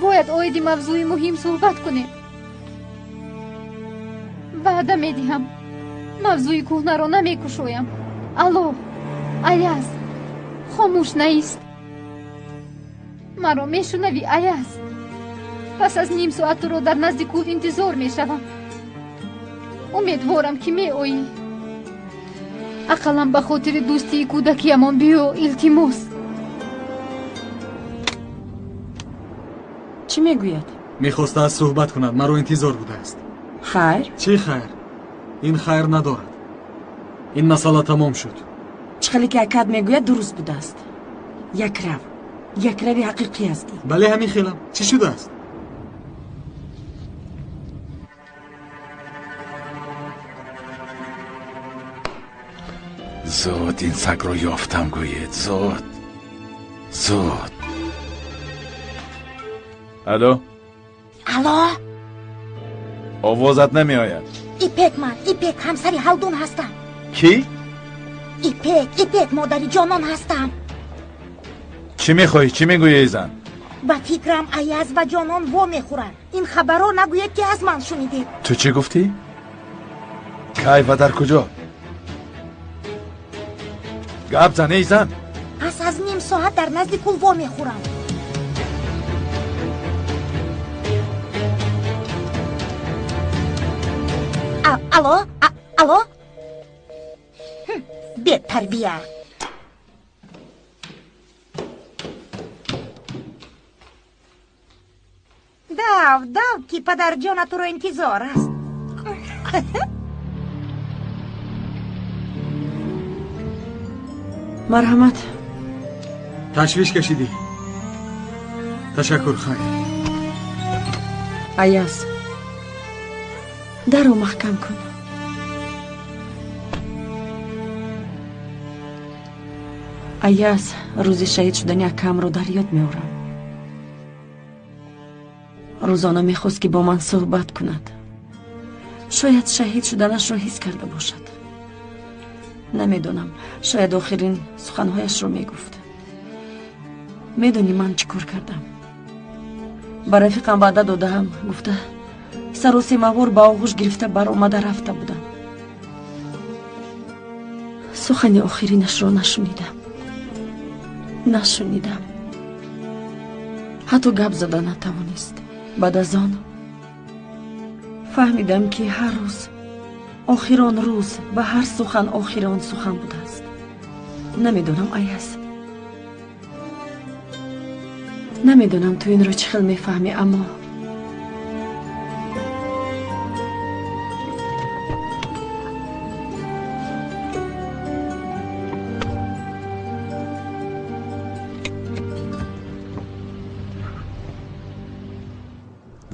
Бояд оиди мавзӯи муҳим суҳбат кунем. Ваъда медиҳам. Мавзӯи кӯҳнаро намекушоям. Алло, Аяз, хомӯш наист. Маро мешунавӣ, Аяз? Пас аз ним соат туро дар назди кӯл интизор мешавам. Умедворам, ки меоӣ. Ақаллан ба хотири дӯстии кӯдакиямон биё, илтимос. Чӣ мегӯяд? Мехостааст суҳбат кунад, маро интизор будааст. Хайр? Чӣ хайр? Ин хайр надорад. Ин масъала тамом шуд. Чӣ хеле ки акад мегӯяд, дуруст будааст. Якрав, якрави ҳақиқӣ ҳастӣ. Бале, ҳамин хелам. Чӣ шудааст? Зуд ин сагро ёфтам, гӯед. Зуд, зуд. Алло, алло, овозат намеояд. Ипек, ман Ипек, ҳамсари Ҳалдун ҳастам. Кӣ? Ипек, Ипек, модари ҷонон ҳастам. Чӣ мехоҳӣ? Чӣ мегӯӣ, эй зан? Ба фикрам, Аяз ва ҷонон во мехӯранд. Ин хабарро нагӯед, ки аз ман шунидед. Ту чӣ гуфтӣ? Кай ва дар куҷо? Гап зан, эй зан. Пас аз ним соат дар назди кӯл во мехӯрам. Алло, алло, бетарбия. Дав, дав, ки падарҷона туро интизор аст. Марҳамат. Ташвиш кашидӣ. Ташаккур, хайр. Аяз, дарро маҳкам кун. Аяз, рӯзи шаҳид шудани акамро дар ёд меорам. Рӯзона мехост, ки бо ман суҳбат кунад. Шояд шаҳид шуданашро ҳис карда бошад. Намедонам, шояд охирин суханҳояшро мегуфт. Медонӣ, ман чӣ кор кардам? Ба рафиқам ваъда додаам, гуфта саросемавор ба оғӯш гирифта баромада рафта будам. Сухани охиринашро нашунидам, нашунидам. Ҳатто гап зада натавонист. Баъд аз он фаҳмидам, ки ҳар рӯз охирон рӯз ва ҳар сухан охирон сухан будааст. Намедонам, Аяз, намедонам ту инро чӣ хел мефаҳмӣ, аммо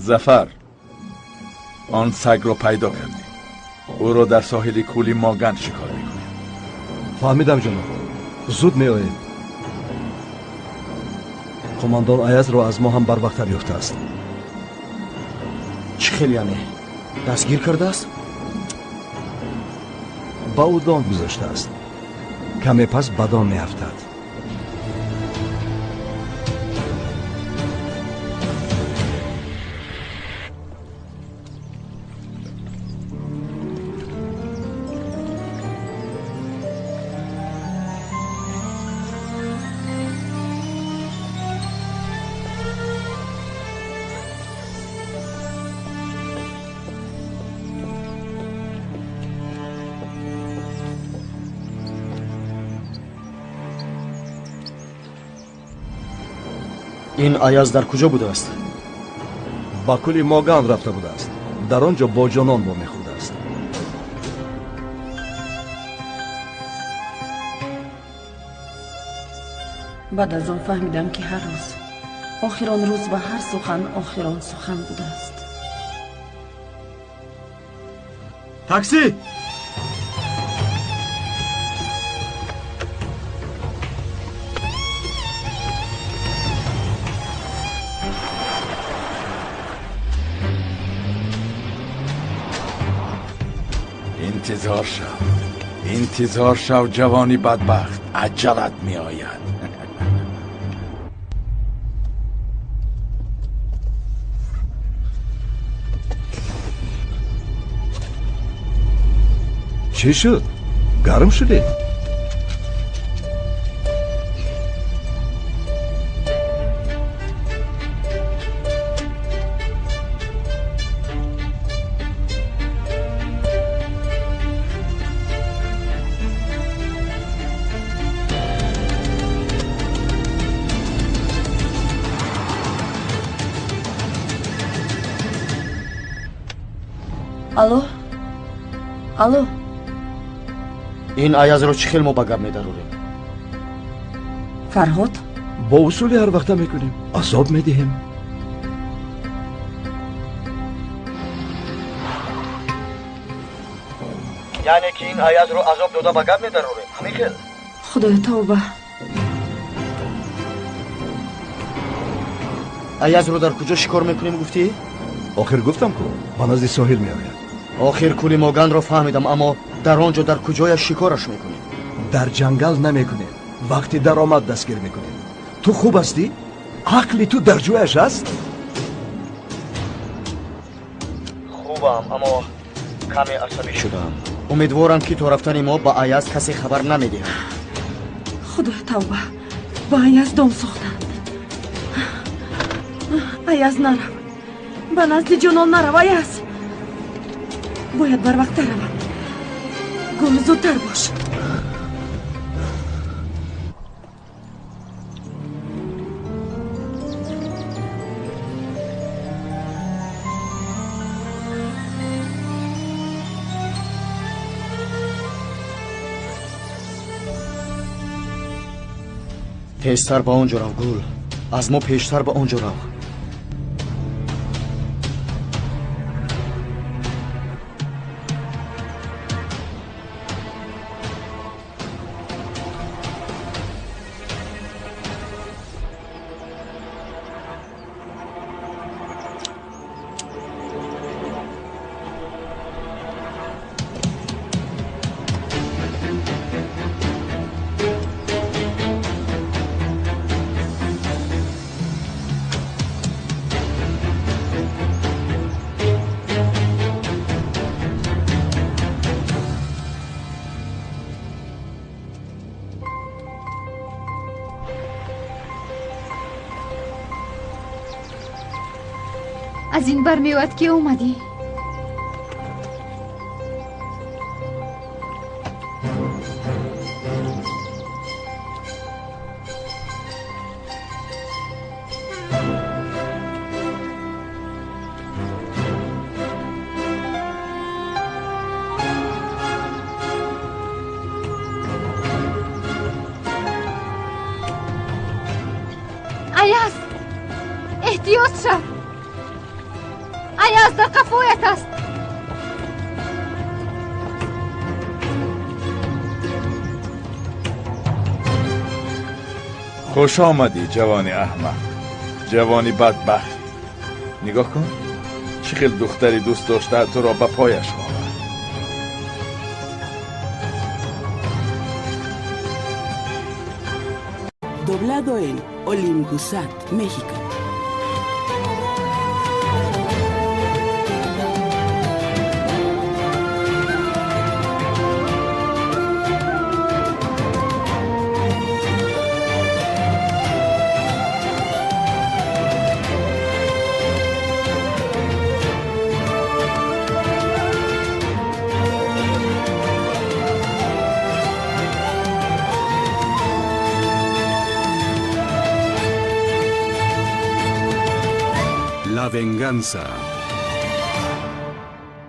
Зафар, он сагро пайдо кардем. Ӯро дар соҳили кӯли Моган шикор мекунем. Фаҳмидам, ҷаноб. Зуд меоем. Қумандон Аязро аз мо ҳам барвақттар ёфтааст. Чӣ хел яъне? Дастгир кардааст? Ба ӯ дон гузоштааст. Каме пас ба дон меафтад. Ин Аяз дар куҷо будааст? Ба кӯли Моган рафта будааст. Дар он ҷо бо ҷонон вомехӯрдааст. Баъд аз он фаҳмидам, ки ҳар рӯз охирон рӯз ва ҳар сухан охирон сухан будааст. Такси! Интизор шав, интизор шав, ҷавони бадбахт, аҷалат меояд. Чӣ шуд? Гарм шудед? Алло, алло. Ин Аязро чӣ хел мо ба гап медарорем? Фарҳод? Бо усули ҳар вақта мекунем, азоб медиҳем. Яъне ки ин Аязро азоб дода ба гап медарорем, ҳамин хел? Худоё, тавба. Аязро дар куҷо шикор мекунем гуфтӣ? Охир гуфтам ку, ба назди соҳил меояд. Охир кӯли Моганро фаҳмидам, аммо дар он ҷо дар куҷояш шикораш мекунем? Дар ҷангал намекунем, вақти даромад дастгир мекунем. Ту хуб ҳастӣ? Ақли ту дар ҷояш аст? Хубам, аммо каме асабӣ шудам. Умедворам, ки то рафтани мо ба Аяз касе хабар намедиҳад. Худоё, тавба, ба Аяз дом сохтанд. Аяз, нарав, ба назди ҷонон нарав. Аяз, бояд барвақттар равам. Гул, зудтар бош. Тезтар ба он ҷо рав, Гул, аз мо пештар ба он ҷо рав. Аз ин бармеояд, ки омадӣ. Аяз, эҳтиёт шав. Аяз дар қафоят аст. Хуш омадӣ, ҷавони аҳмақ, ҷавони бадбахт. Нигоҳ кун, чӣ хел духтари дӯст дошта туро ба пояш овард. Doblado en Olimgusat, México. La venganza.